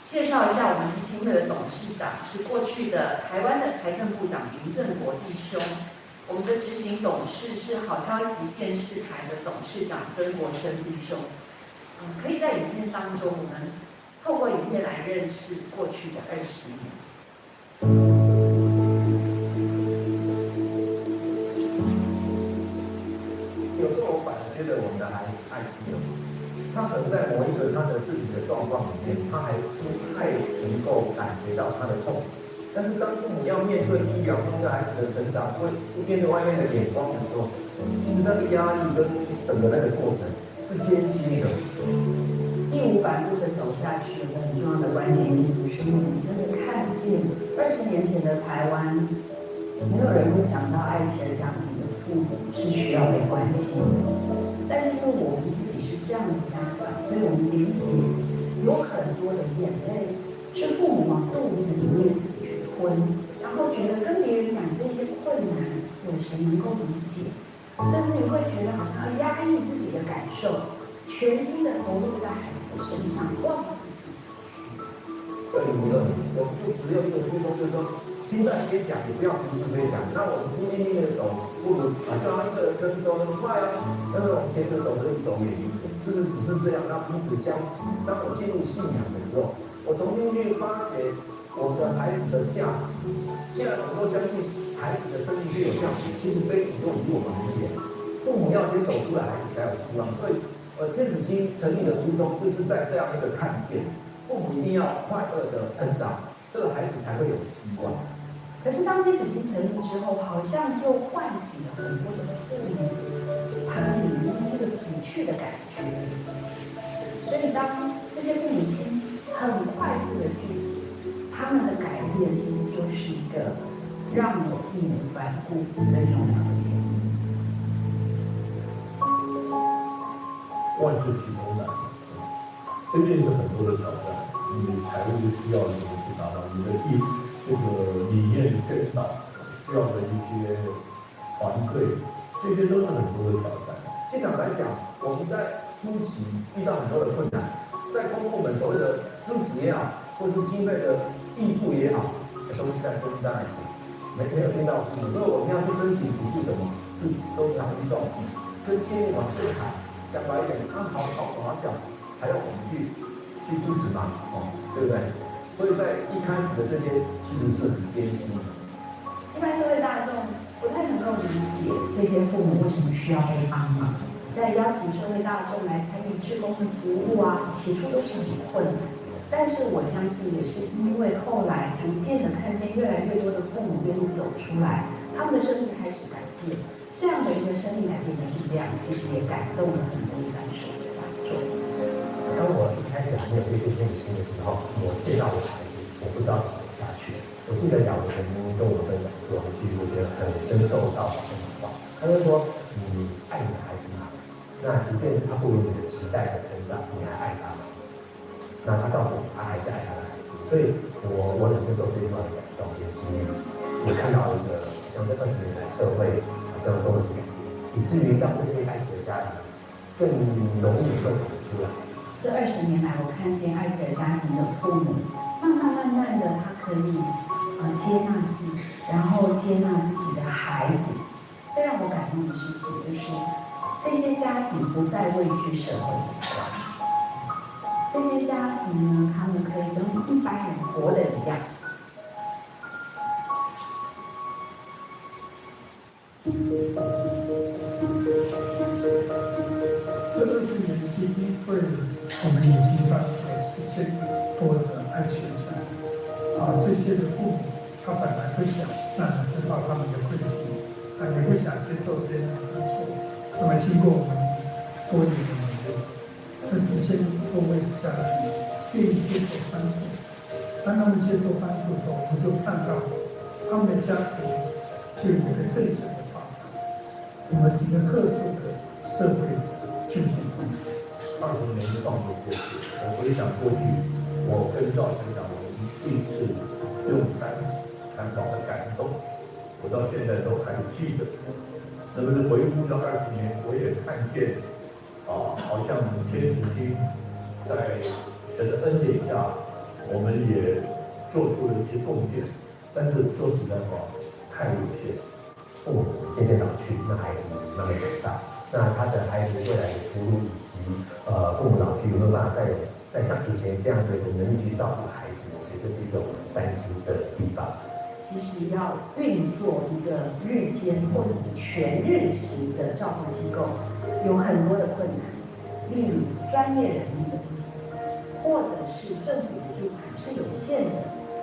介紹一下我們基金會的董事長是過去的台灣的財政部長林正國弟兄，我們的執行董事是好消息電視台的董事長曾國生弟兄。可以在影片當中，我們透過影片來認識過去的二十年。有時候我反而覺得我們的孩子太激動。他可能在某一個他的自己的狀況裡面，他還不太能夠感覺到他的痛。但是當父母要面對醫療、面對孩子的成長，會面對外面的眼光的時候，其實那個壓力跟整個那個過程是艱辛的。義無反顧的走下去，有個很重要的關鍵因素是我們真的看見20年前的台灣，沒有人會想到愛琪兒家庭的父母是需要被關心的。但是因為我們自己是這樣的家長，所以我們理解有很多的眼淚是父母往肚子裡面自己去吞，然後覺得跟別人講這些困難，有誰能夠理解？甚至你會覺得好像要壓抑自己的感受，全心的投入在孩子的身上，忘記自己的需要。2052年，我們就只有一個初衷，就是說，現在先講，也不要獨自分享。那我們孤零零的走，不如啊，叫他一個人可以走得很快啊。但是我們牽着手可以走遠一點，是不是只是這樣？讓彼此相惜。當我進入信仰的時候，我重新去發掘我的孩子的價值。既然我們都相信孩子的生命是有價值，其實悲情就離我們很遠。父母要先走出來，孩子才有希望。所以，天使星成立的初衷就是在這樣一個看見，父母一定要快樂的成長，這個孩子才會有希望。可是當天使星成立之後，好像就喚醒了很多的父母，他們裡面那個死去的感覺。所以當這些父母親很快速的聚集，他們的改變其實就是一個讓我義無反顧最重要的原因。萬事起頭難，這邊有很多的挑戰，你財務需要怎麼去達到？你的這個理念宣導需要的一些團隊，這些都是很多的挑戰。現場來講，我們在初期遇到很多的困難，在公部門所謂的支持也好，或是經費的挹注也好，都是在身障礙者，沒有聽到，所以我們要去申請補助什麼，是都是常遇狀況，跟企業團最慘。講白一點，他好好手好腳，還要我們去支持嘛，哦，對不對？所以在一開始的這些其實是很艱辛的。一般社會大眾不太能夠理解這些父母為什麼需要被幫忙，在邀請社會大眾來參與志工的服務啊，起初都是很困難。但是我相信也是因為後來逐漸的看見越來越多的父母願意走出來，他們的生命開始改變。這樣的一個生命改變的力量，其實也感動了很多一般社會大眾。當我一開始還沒有接觸天使星的時候，我見到我孩子，我不知道怎麼下去。我記得雅文曾經跟我分享過一句，我覺得很深受到的話，他就說：“你愛你的孩子嗎？那即便是他不如你的期待的成長，你還愛他嗎？”那他告訴我，他還是愛他的孩子。所以我很深受這句話的感動，也是我看到一個像這20年來社會好像都是改變，以至於讓這些愛子的家庭更容易會走出來。這20年來，我看見愛滋兒家庭的父母，慢慢慢慢的，他可以接納自己，然後接納自己的孩子。最讓我感動的事情就是，這些家庭不再畏懼社會的眼光。這些家庭呢，他們可以跟一般人活得一樣。這20年基金會，我們已經幫助了4000多的愛滋家庭。啊，這些的父母，他本來不想讓人知道他們的困境，啊，也不想接受別人的幫助。那麼經過我們多年的努力，這4000多位家庭願意接受幫助。當他們接受幫助後，我們就看到他們的家庭就有一個正向的發展。我們是一個特殊的社會救助團體。 20年一晃就過去，我回想過去，我跟趙成長，我們第一次用餐談到的感動，我到現在都還記得。那麼回顧這20年，我也看見，啊，好像天使星在神的恩典下，我們也做出了一些貢獻，但是說實在話，太有限。父母漸漸老去，那孩子慢慢長大，那他的孩子未來的出路，以及父母老去有沒有辦法再像以前這樣子的能力去照顧孩子，我覺得這是一個我們擔心的地方。其實要運作一個日間或者是全日型的照顧機構，有很多的困難，例如專業人力的不足，或者是政府補助款是有限的，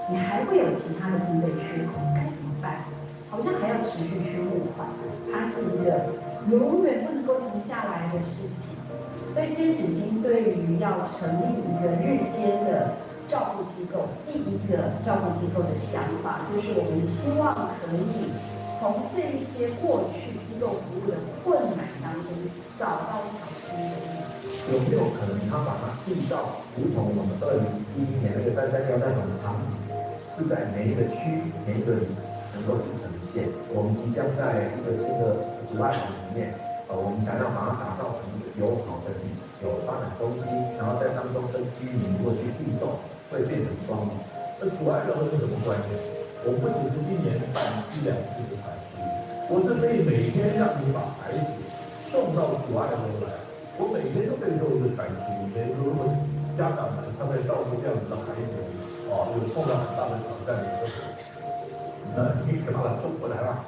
你還會有其他的經費缺口，該怎麼辦？好像還要持續去募款，它是一個永遠不能夠停下來的事情。所以天使星對於要成立一個日間的照顧機構，第一個照顧機構的想法，就是我們希望可以從从这一些过去机构服务的困难当中，找到一条新的路。有没有可能他把它缔造，如同我们2011年那个336那种场景，是在每一个区、每一个里能够去呈现？我们即将在一个新的主爱楼里面，我们想要把它打造成一个友好的里有发展中心，然后在当中跟居民如果去互动，会变成双赢。那主爱楼是什么观念？我不只是一年办一两次的传输，我是可以每天让你把孩子送到主爱楼来，我每天都可以做一个传输。比如说，如果家长们他在照顾这样子的孩子，啊，有碰到很大的挑战的时候，那你可以把他送过来了，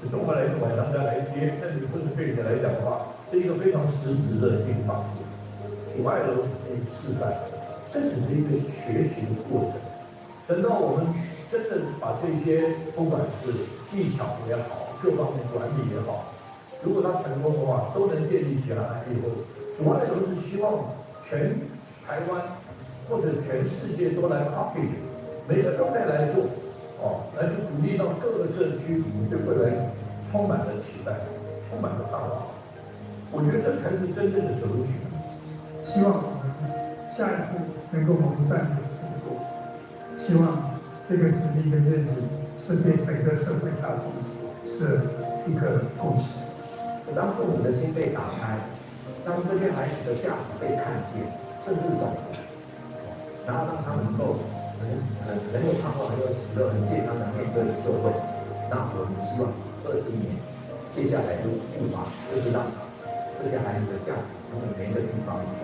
你送过来晚上再来接，那你不是对你来讲的话，是一个非常实质的一个帮助。主爱楼只是一个示范，这只是一个学习的过程。等到我们真的把这些不管是技巧也好，各方面管理也好，如果他成功的话，都能建立起来以后，主爱楼是希望全台湾或者全世界都来 copy，每个都可以来做，哦，来去鼓励到各个社区，对未来充满了期待，充满了盼望。我觉得这才是真正的 solution。希望我们下一步能够蒙上帝的祝福，希望这个使命跟愿景是对整个社会大众是一个贡献。当父母的心被打开，当这些孩子的价值被看见，甚至手足，然后让他们能够很有盼望、很有喜乐、很健康的面对社会，那我们希望21年接下来的步伐就是让这些孩子的价值成为每一个地方的做。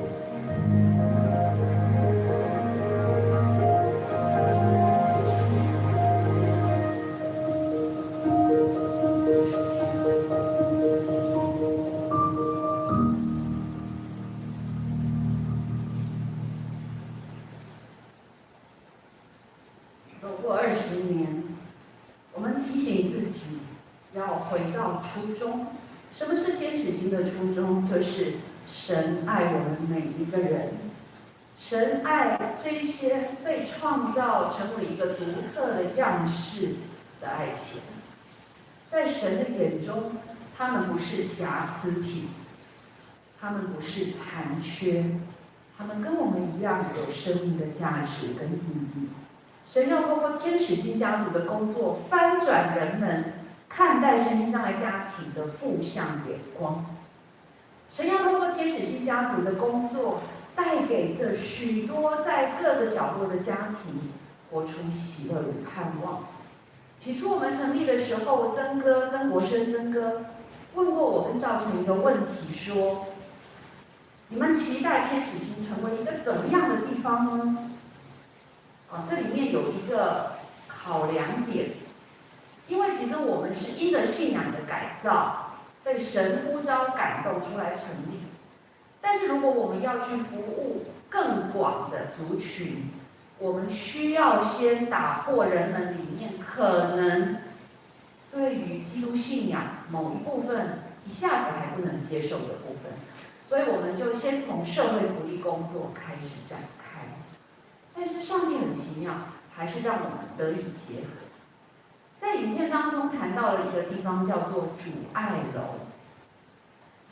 走过20年，我们提醒自己要回到初衷。什么是天使心的初衷？就是神爱我们每一个人，神爱这些被创造成为一个独特的样式的爱情。在神的眼中，他们不是瑕疵品，他们不是残缺，他们跟我们一样有生命的价值跟意义。神要透过天使心家族的工作，翻转人们看待身心障碍家庭的负向眼光。神要透过天使心家族的工作，带给这许多在各个角落的家庭，活出喜乐与盼望。起初我们成立的时候，曾哥曾国生曾哥问过我跟赵成一个问题，说：你们期待天使心成为一个怎么样的地方呢？啊，这里面有一个考量点，因为其实我们是因着信仰的改造，被神呼召感动出来成立。但是如果我们要去服务更广的族群，我们需要先打破人们里面可能对于基督信仰某一部分一下子还不能接受的部分，所以我们就先从社会福利工作开始展开。但是上帝很奇妙，还是让我们得以结合。在影片当中谈到了一个地方，叫做主爱楼。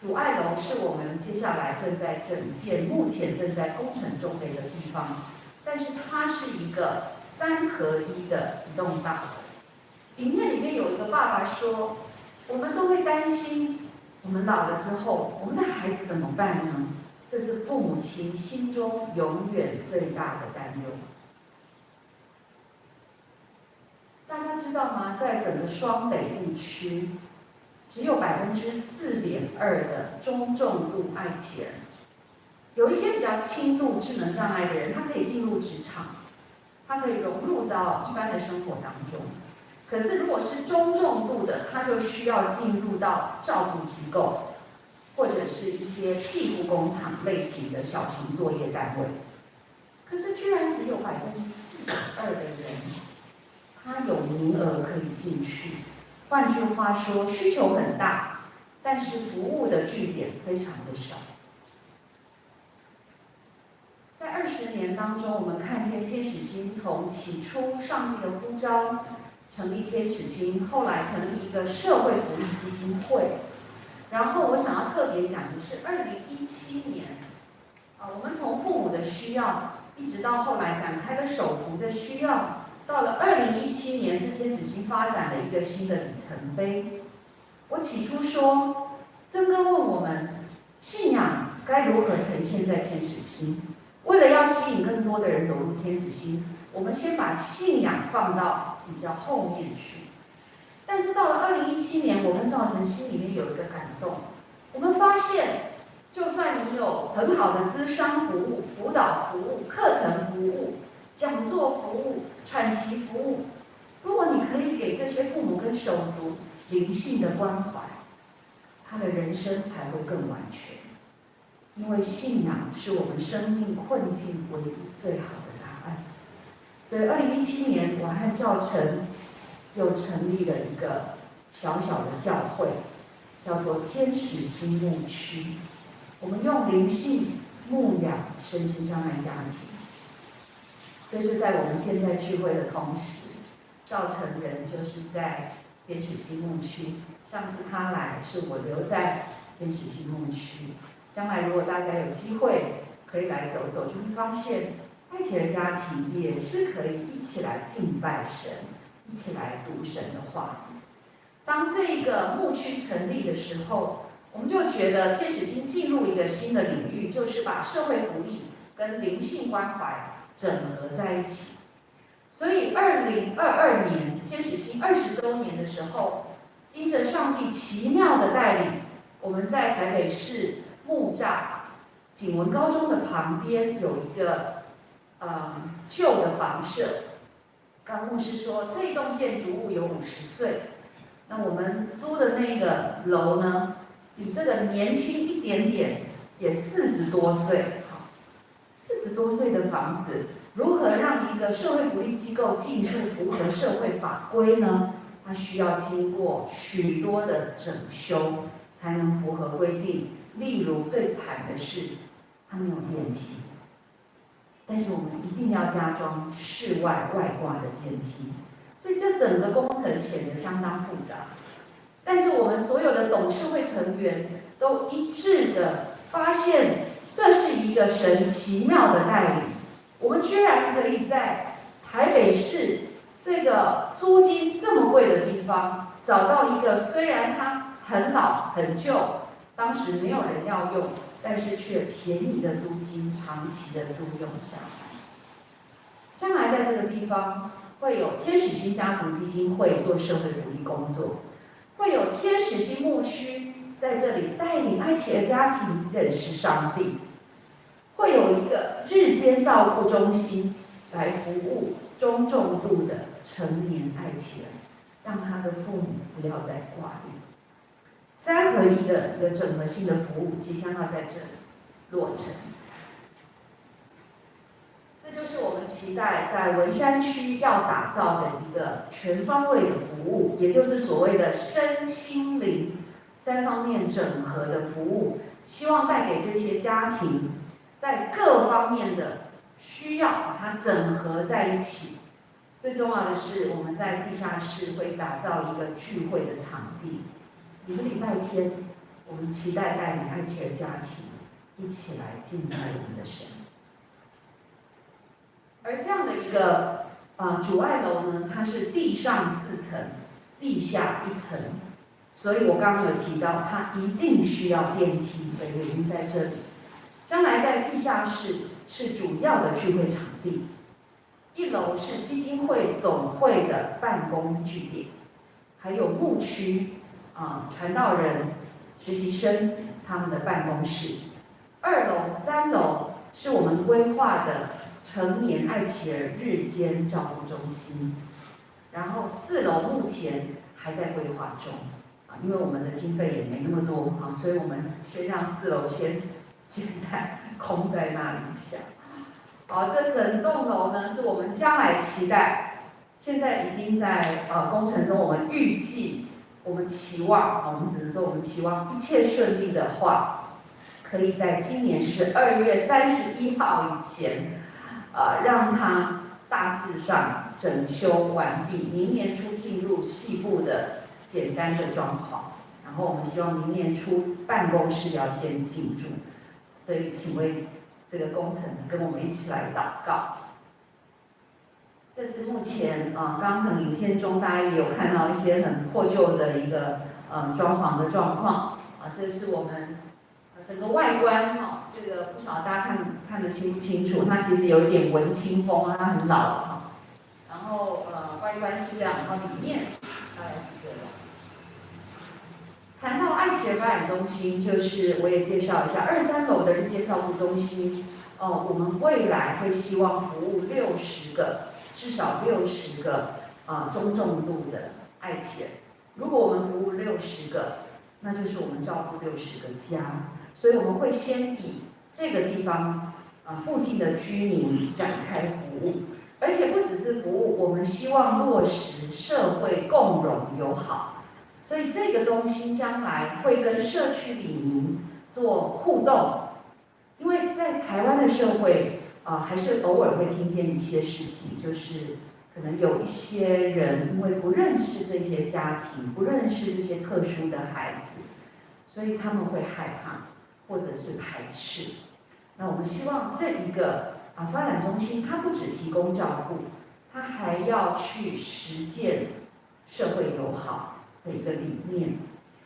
主爱楼是我们接下来正在整建、目前正在工程中的一个地方，但是它是一个三合一的一栋大楼。影片里面有一个爸爸说：“我们都会担心，我们老了之后，我们的孩子怎么办呢？”这是父母亲心中永远最大的担忧。大家知道吗？在整个双北地区，只有4.2%的中重度爱情，有一些比较轻度智能障碍的人，他可以进入职场，他可以融入到一般的生活当中。可是如果是中重度的，他就需要进入到照顾机构，或者是一些庇护工厂类型的小型作业单位。可是居然只有4.2%的人，他有名额可以进去。换句话说，需求很大，但是服务的据点非常的少。在20年当中，我们看见天使心从起初上帝的呼召，成立天使心，后来成立一个社会福利基金会。然后我想要特别讲的是，2017年，啊，我们从父母的需要，一直到后来展开了手足的需要，到了二零一七年是天使心发展的一个新的里程碑。我起初说，曾哥问我们，信仰该如何呈现在天使心？为了要吸引更多的人走入天使心，我们先把信仰放到比较后面去。但是到了二零一七年，我跟赵成心里面有一个感动，我们发现，就算你有很好的咨商服务、辅导服务、课程服务、讲座服务、喘息服务，如果你可以给这些父母跟手足灵性的关怀，他的人生才会更完全。因为信仰是我们生命困境唯一最好的答案。所以，二零一七年，我和赵成又成立了一个小小的教会，叫做天使心牧区。我们用灵性牧养身心障碍家庭。所以就在我们现在聚会的同时，赵成人就是在天使心牧区。上次他来是我留在天使心牧区。将来如果大家有机会可以来走走，就会发现爱琪儿家庭也是可以一起来敬拜神，一起来读神的话。当这个牧区成立的时候，我们就觉得天使心进入一个新的领域，就是把社会福利跟灵性关怀整合在一起。所以，2022年天使心20周年的时候，因着上帝奇妙的带领，我们在台北市木栅景文高中的旁边有一个旧的房舍。刚牧师说，这栋建筑物有50岁，那我们租的那个楼呢，比这个年轻一点点，也四十多岁。好，四十多岁的房子，如何让一个社会福利机构进驻符合社会法规呢？它需要经过许多的整修，才能符合规定。例如最惨的是，它没有电梯。但是我们一定要加装室外外挂的电梯，所以这整个工程显得相当复杂。但是我们所有的董事会成员都一致的发现，这是一个神奇妙的带领。我们居然可以在台北市这个租金这么贵的地方，找到一个虽然它很老很旧，当时没有人要用，但是却便宜的租金，长期的租用下来。将来在这个地方会有天使心家族基金会做社会福利工作，会有天使心牧区在这里带领爱琪儿家庭认识上帝，会有一个日间照顾中心来服务中重度的成年爱琪儿，让他的父母不要再挂虑。三合一的一个整合性的服务即将要在这里落成，这就是我们期待在文山区要打造的一个全方位的服务，也就是所谓的身心灵三方面整合的服务，希望带给这些家庭在各方面的需要，把它整合在一起。最重要的是，我们在地下室会打造一个聚会的场地。每个礼拜天，我们期待带领爱琪儿家庭一起来敬拜我们的神。而这样的一个主爱楼呢，它是地上四层，地下一层，所以我刚刚有提到，它一定需要电梯的原因在这里。将来在地下室是主要的聚会场地，一楼是基金会总会的办公据点，还有牧区啊，传道人、实习生他们的办公室。二楼、三楼是我们规划的成年爱琪儿日间照顾中心，然后四楼目前还在规划中啊，因为我们的经费也没那么多啊，所以我们先让四楼先简单空在那里一下。好，这整栋楼呢是我们将来期待，现在已经在工程中，我们预计，我们期望，我们只能说我们期望一切顺利的话，可以在今年12月31号以前，让它大致上整修完毕，明年初进入细部的简单的装潢，然后我们希望明年初办公室要先进驻，所以请为这个工程跟我们一起来祷告。这是目前啊，刚刚可能影片中大家也有看到一些很破旧的一个装潢的状况啊，这是我们整个外观哈，这个不晓得大家看得清不清楚，它其实有一点文青风，它很老了哈。然后外观是这样，然后里面大概是这样。谈到爱琪儿发展中心，就是我也介绍一下23楼的日间照顾中心哦，我们未来会希望服务六十个，至少六十个啊中重度的爱琪儿。如果我们服务六十个，那就是我们照顾六十个家。所以我们会先以这个地方啊附近的居民展开服务，而且不只是服务，我们希望落实社会共融友好。所以这个中心将来会跟社区里民做互动，因为在台湾的社会啊，还是偶尔会听见一些事情，就是可能有一些人因为不认识这些家庭，不认识这些特殊的孩子，所以他们会害怕或者是排斥。那我们希望这一个啊发展中心，它不只提供照顾，它还要去实践社会友好的一个理念，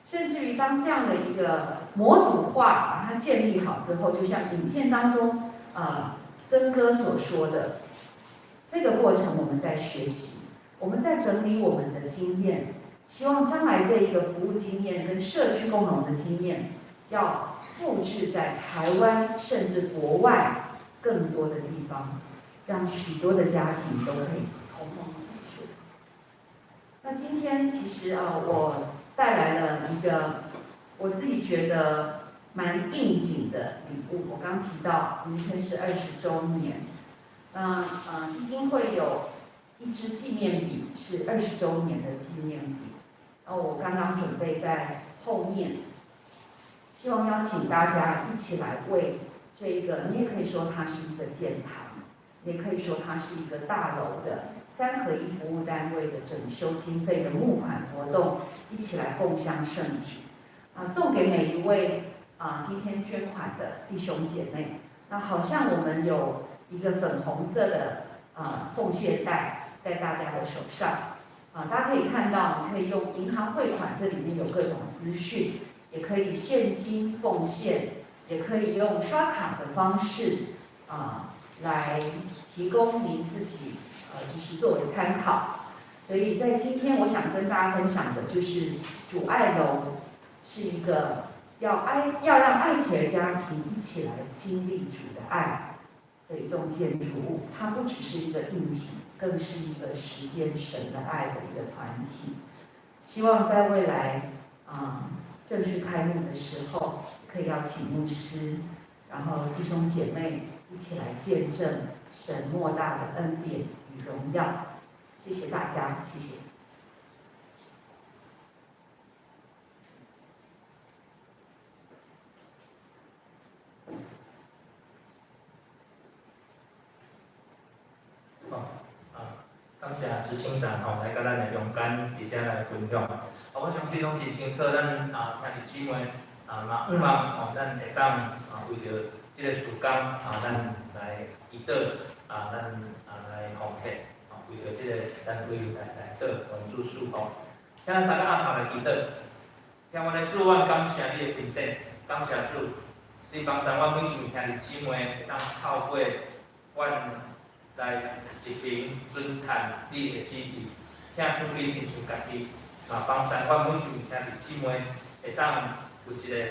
甚至于当这样的一个模组化把它建立好之后，就像影片当中啊曾哥所说的，这个过程我们在学习，我们在整理我们的经验，希望将来这一个服务经验跟社区共融的经验，要复制在台湾甚至国外更多的地方，让许多的家庭都可以同蒙恩祝。那今天其实啊，我带来了一个我自己觉得蛮应景的礼物。我刚提到明天是20周年，那基金会有一支纪念笔是二十周年的纪念笔，然后我刚刚准备在后面，希望邀请大家一起来为这一个，你也可以说它是一个建堂，也可以说它是一个大楼的三合一服务单位的整修经费的募款活动，一起来共襄盛举，啊，送给每一位啊今天捐款的弟兄姐妹。那好像我们有一个粉红色的啊奉献袋在大家的手上，啊，大家可以看到，你可以用银行汇款，这里面有各种资讯，也可以现金奉献，也可以用刷卡的方式啊来提供您自己，就是作为参考。所以在今天，我想跟大家分享的就是主爱楼是一个要让爱琪儿家庭一起来经历主的爱的一栋建筑物。它不只是一个硬体，更是一个实践神的爱的一个团体。希望在未来啊正式开幕的时候，可以邀请牧师，然后弟兄姐妹一起来见证神莫大的恩典与荣耀。谢谢大家，谢谢。好，啊，感谢执行长吼来佮咱的中间伫遮来分享。啊，我相信拢真清楚，咱啊兄弟姊妹啊嘛向望吼，咱会当啊为著这个事工啊，咱来祈祷啊，咱啊来奉献，吼，为著这个单位来祷，愿主赐福。请咱三个按头来祈祷。天父的主，阮感谢你的恩典，感谢主，你帮助阮每一位兄弟姊妹会当透过阮来执行遵行你的旨意，疼主你亲像家己，嘛帮助阮每一位兄弟姊妹会当有一个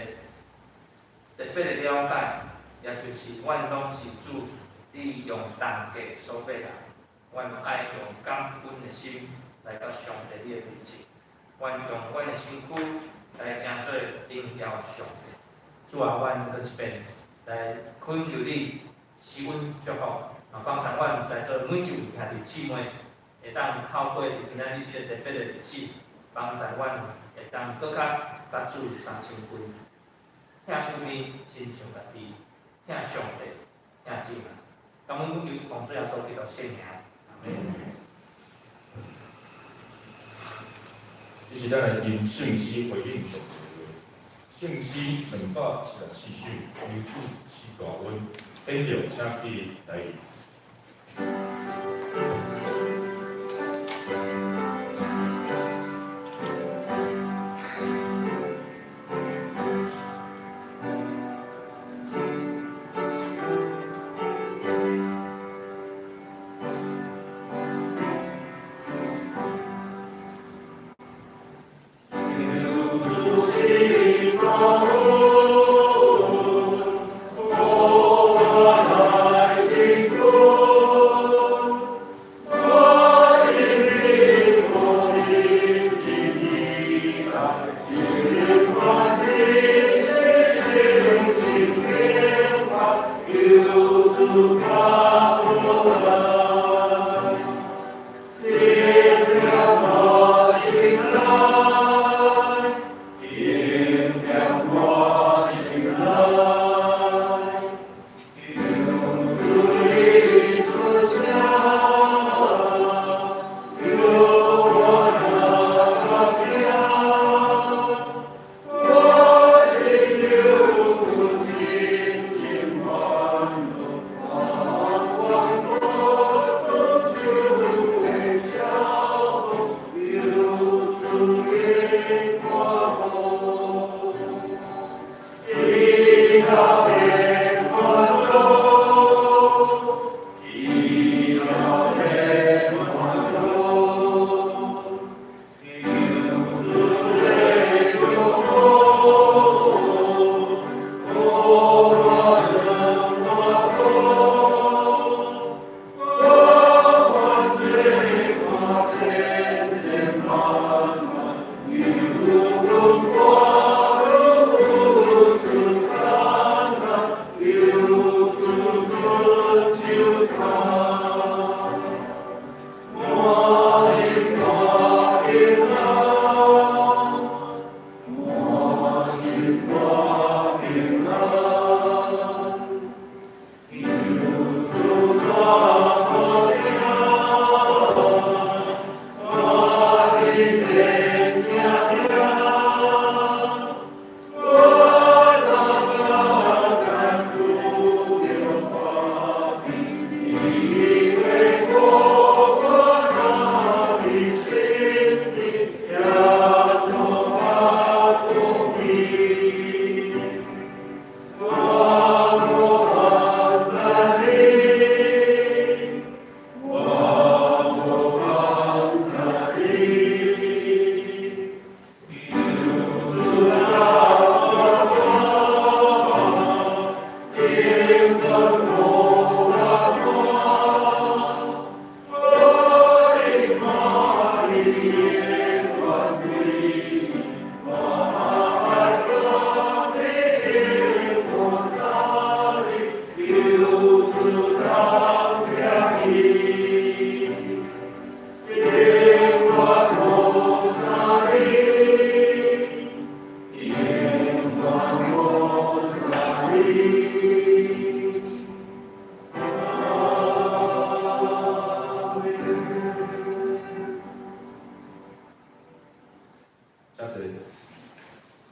特别的了解，也就是阮拢是主你用重价所买来，阮爱用感恩的心来到上帝你的面前，阮用阮的身躯来成做荣耀上帝。主啊，阮阁一遍来恳求你赐阮祝福，嘛帮助阮在座每一位兄弟姊妹会当透过伫今仔日这个特别的日子，帮助阮会当阁较佮主相亲近，疼厝边亲像家己，疼上帝，疼姊妹。感恩阮求奉主耶稣基督圣名，这是咱来用圣诗回应上帝的话。圣诗274首，求主赐大恩，点着请起立来。请坐。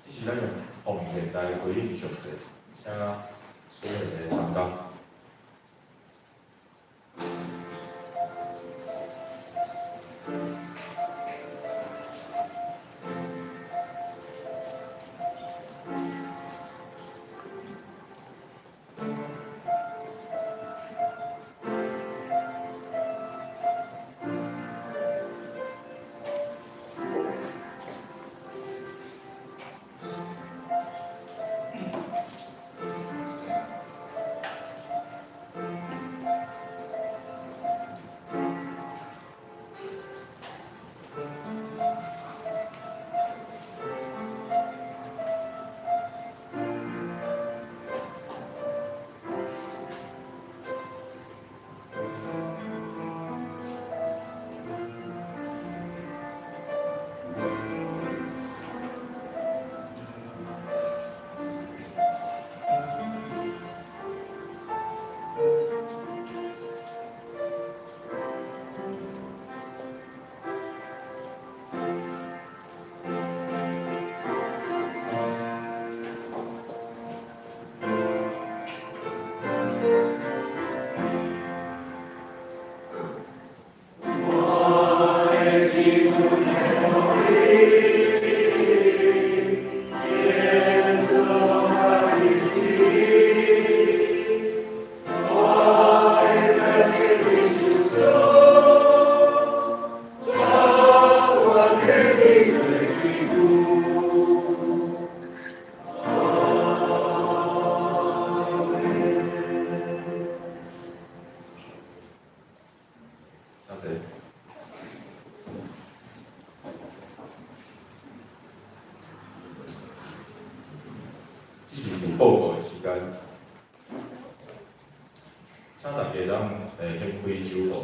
这是咱用奉献来回应上帝，请所有的同工。請大家咱先開周報來看，我來報。本週東港事奉佮下週的東港事奉的部分，請咱大家家己來看。有帶著事奉的東港車來家己來記。聚會人數佮奉獻的部分嘛是請咱大家家己來看。我來報告本會消息的部分。第一，因為疫情的關係，所以教會的聚會有做小可的調整。已經恢復實體的聚會，但是這中間有因為居隔，也是染疫的部分哦，嘛請來佮教會來聯絡，來關心大家。第二，謝謝天使心基金會的副執行長蕭老師來分享佮撥款，嘛請各位兄弟姊妹來繼續為著這個基金會的事工來推動、來奉獻、來代禱，謝謝。第三，今日禮拜後12點半，教育組，這是每個月固定的一個座談，所以12點半佇以斯帖教室，請各團體會長、小組長來參加。第四，今日下晡的1點半有定期的長執會，所以請各位長執來二萬新來參加。第五，請各團體小組的分工的長執來提出明年度的事工的計劃佮預算。請今日進前愛交予幹事，因為咱來有編列預算的這个時間。第六，本會協會佮對營有舉辦秋季媽媽成長班，所以來邀請各位聽者來參加。想欲參加的，咱文香傳道來報名。第七，後主日是邀請鄭文輝牧師的講座來分享。第八，咱教會成立麥子劇團，來邀請有興趣來參與今年度的聖誕話劇演出的會友。佇下禮拜的主日9月11主日下晡2點半，到約書亞教室，就是舞蹈教室來有一個說明會，還有這個試鏡。這擺是預計欲招募大人佮小兒5年以上的演員啊，所以關包括這个排練的時間，應該就是週末假日，所以這个詳細資訊哦，會當來聯繫 Grace 導演葉恩群導演。第九，長執會已經決議明年度的2023年的月曆，所以有需要的兄弟，請大家來公布欄來登記，是一家一份。若是需要較濟分業的，教會有代替來訂，一份是80箍，日曆一本是250，所以請有需要兄弟會當去公布欄來登記。第十，教會花園的整建，園藝公司佇9月13開始這個工程，預計佇10月8號前會完工。所以這馬花園內底若是有這个植栽啊，需要來帶走，請各位兄弟姊妹佇工程開始進前來將這个植栽來帶走，9月13進前。這个設計圖已經有貼佇公布啦，所以請有關心地的兄弟姊妹會當來看這个花園的設計圖，嘛請大家來為著這个花園的整建工程來關心代禱。好，關懷代禱的部分，第一點，本會高佩瑜姐妹的父親高德榮弟兄，已經8月21號下晡安息。這有定佇9月6號，禮拜二上午的8點，佇二濱舉行告別式，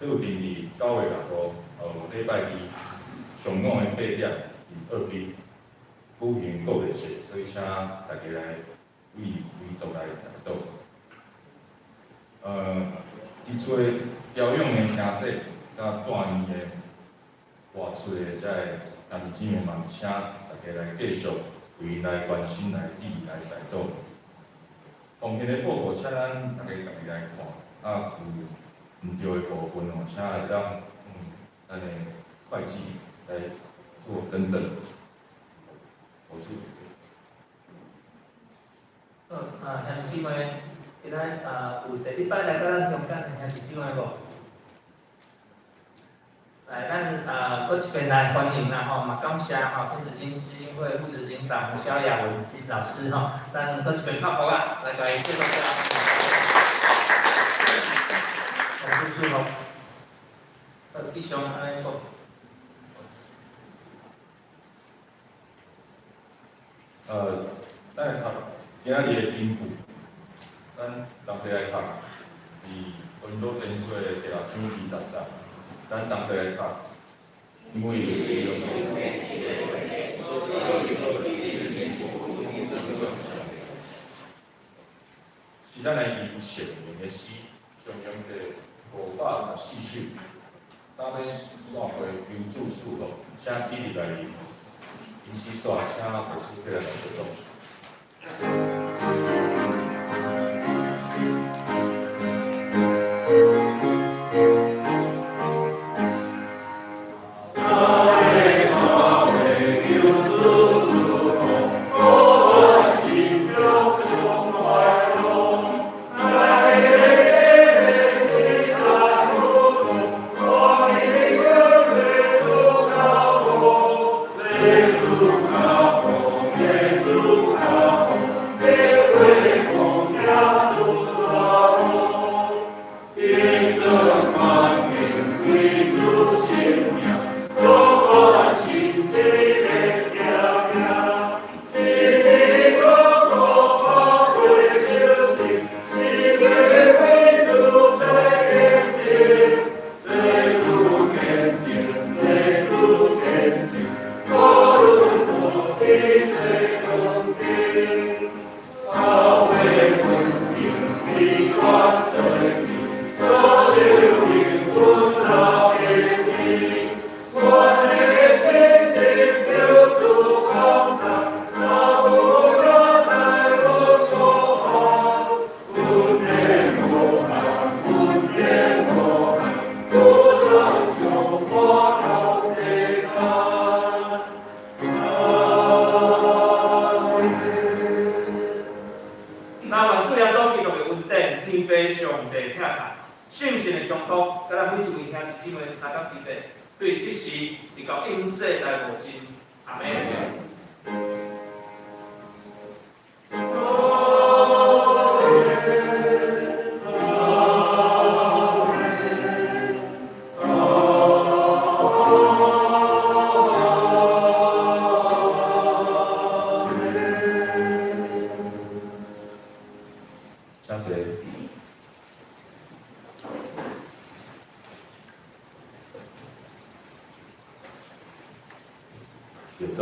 所以請大家來為遺族來代禱。伫厝调养的兄姐，佮住院的外厝的遮个兄弟姊妹嘛，請大家來繼續為𪜶來關心、來致來代禱。奉獻的報告，請咱大家家己來看，啊，有毋對的部分哦，請會當咱的會計來做更正。我是。好，啊，兄弟姊妹，今仔啊有第一擺來到咱中間的兄弟姊妹無？來，咱啊，閣一遍來歡迎啦吼，嘛感謝吼天使金基金會副執行長蕭雅文金老師吼，咱閣一遍拍鼓啊，來共伊祝福下。好，祝福。好，以上按呢講。咱來讀今仔日的經句，咱同齊來讀，佇哥林多前書的第六章20節，咱同齊來讀。因為是是咱來吟聖靈的詩，常用第514首，搭咧散會求主賜福，請起立來吟。吟詩煞，請牧師起來來做講。請坐。默禱。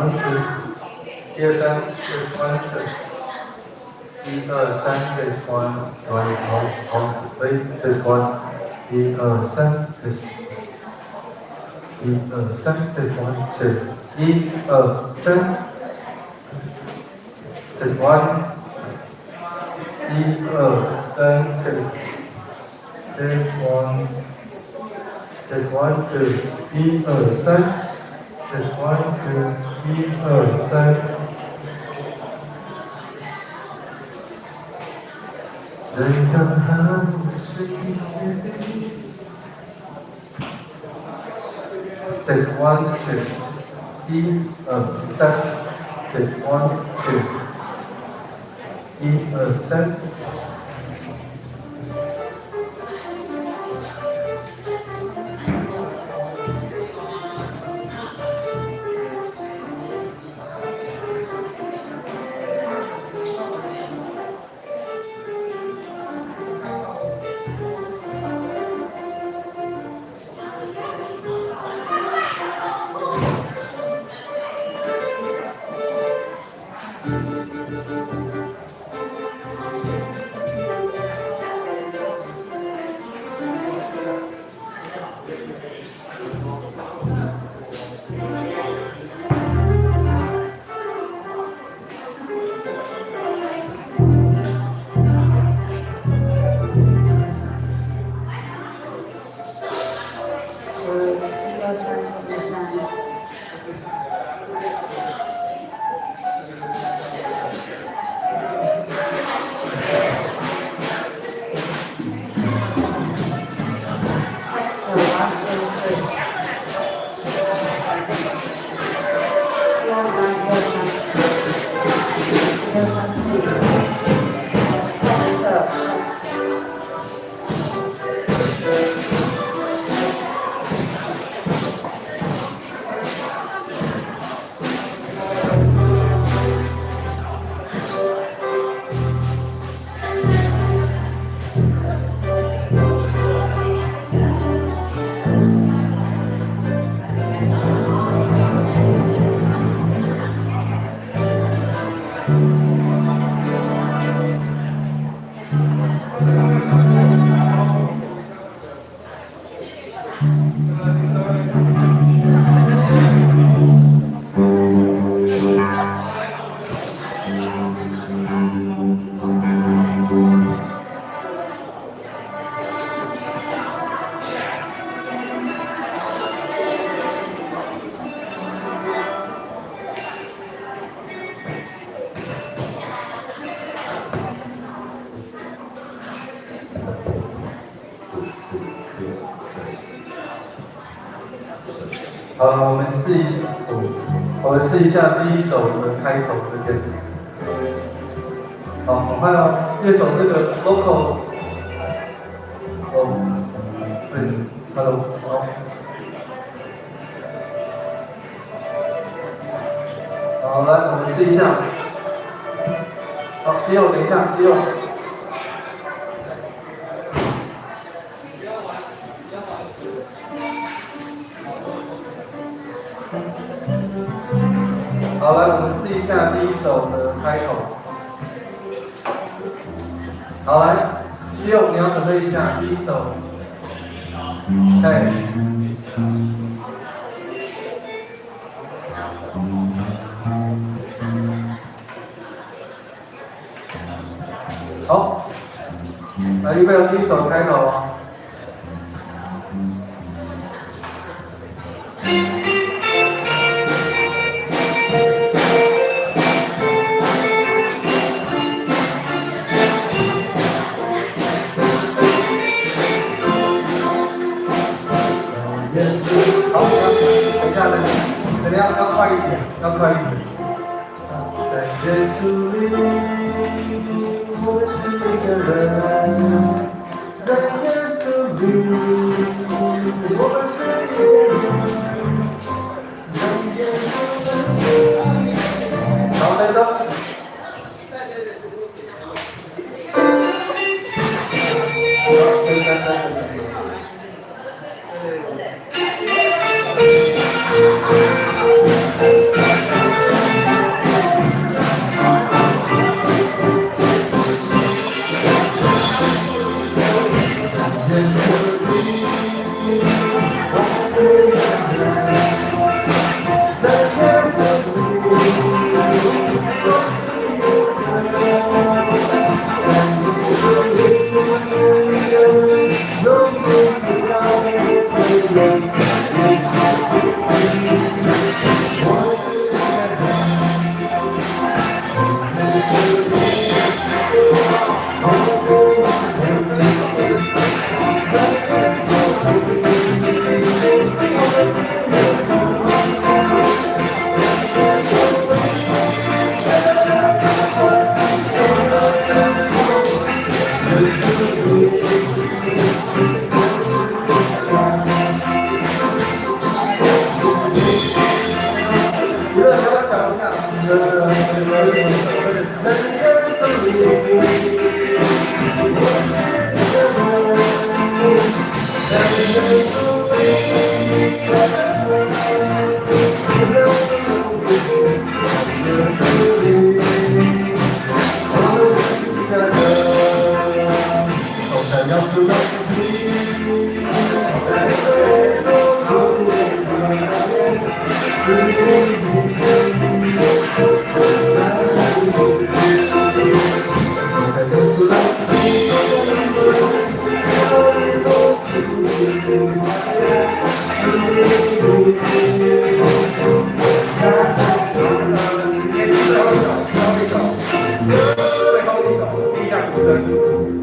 one two，一二三，test one two，一二三，test one one one one three test one，一二三，test，一二三，test one two，一二三，test one，一二三，test test one。Test one two，一二三，Test one two，一二三。怎样好是 Test one two，一二三，Test one two，一二三。一二三，一二三。Test one two three。一二三，一二三，一二三四。Test test。好，我們試一下，我們試一下第一首的開頭這邊。好，很快哦，樂手這個 vocal，哦，為什麼？Hello，好。好，來，我們試一下。好，西柚，等一下，西柚。好，來，我們試一下第一首的開頭。好，來，西柚，你要準備一下第一首。對。好，來，預備，第一首開頭哦。好，等一下，等一下，要快一點，要快一點。在耶穌裡，我們是一個人。在耶穌裡，我們是一個人。在耶穌裡，好，再說。好，再再再。下，在耶稣里，我是一个人，在耶稣里，我耶稣里，我是一个人，在耶稣里，在耶稣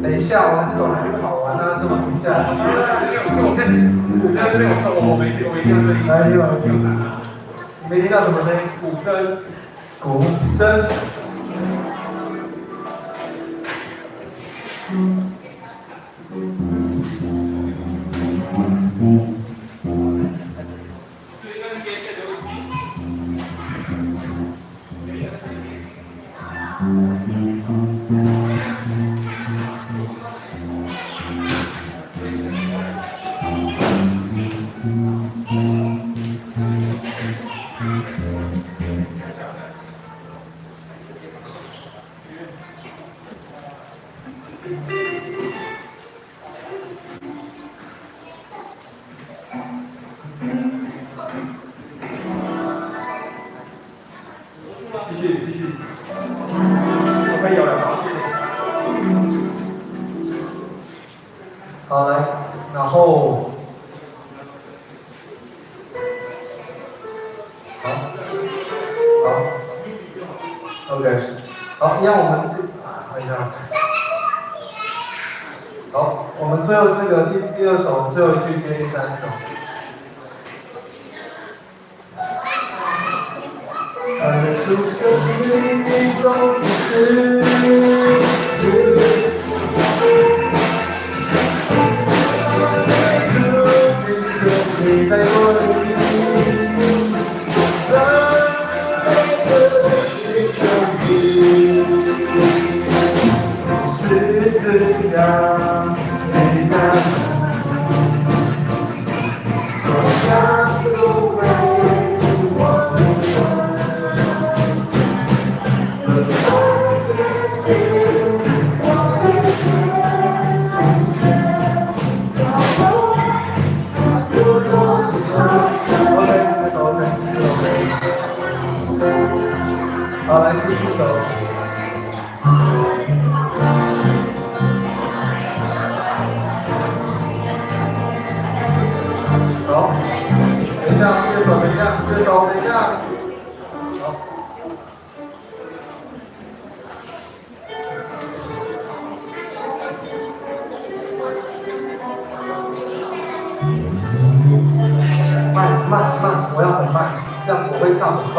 等一下，我这首还没跑完呢，这么等一下。来，你没听到什么声音？鼓声，鼓声。继续继续，我可以有了。好，来，然后，好，好，OK，好，让我们看一下，好，我们最后这个第二首最后一句接第三首。在主生命中的是。在我里，赞美主的生命，十字架的大能，从耶稣为我们。好，来第四首。好，等一下，第二首，等一下，第二首，等一下。好。慢慢慢，我要很慢，这样我会唱很快。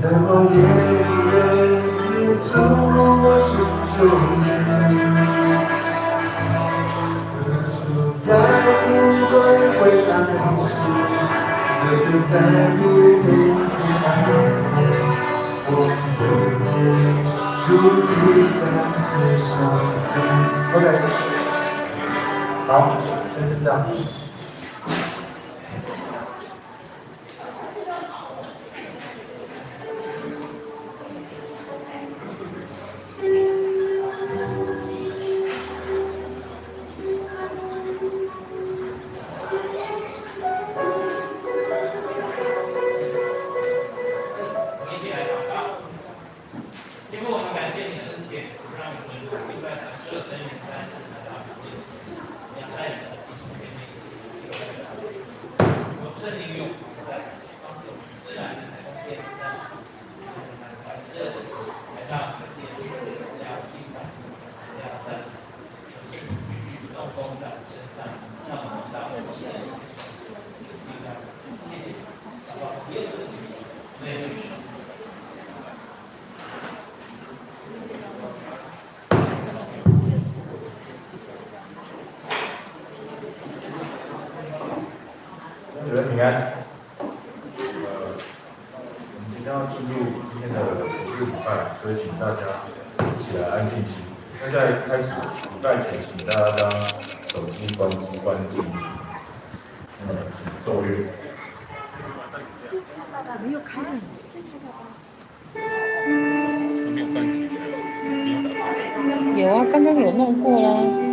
在我夜人之中，我寻求你，可再不会回来时，可就再不会自爱，我会如你再次相见。OK，好，就是这样。圣灵与我们同在，帮助我们自然的来奉献，但是安。我們即將要進入今天的主日禮拜，所以請大家一起來安靜心。那在開始禮拜前，請大家將手機關機關靜音。那麼請奏樂。怎麼又開了？沒有暫停，沒有打開。有啊，剛剛有弄過啦。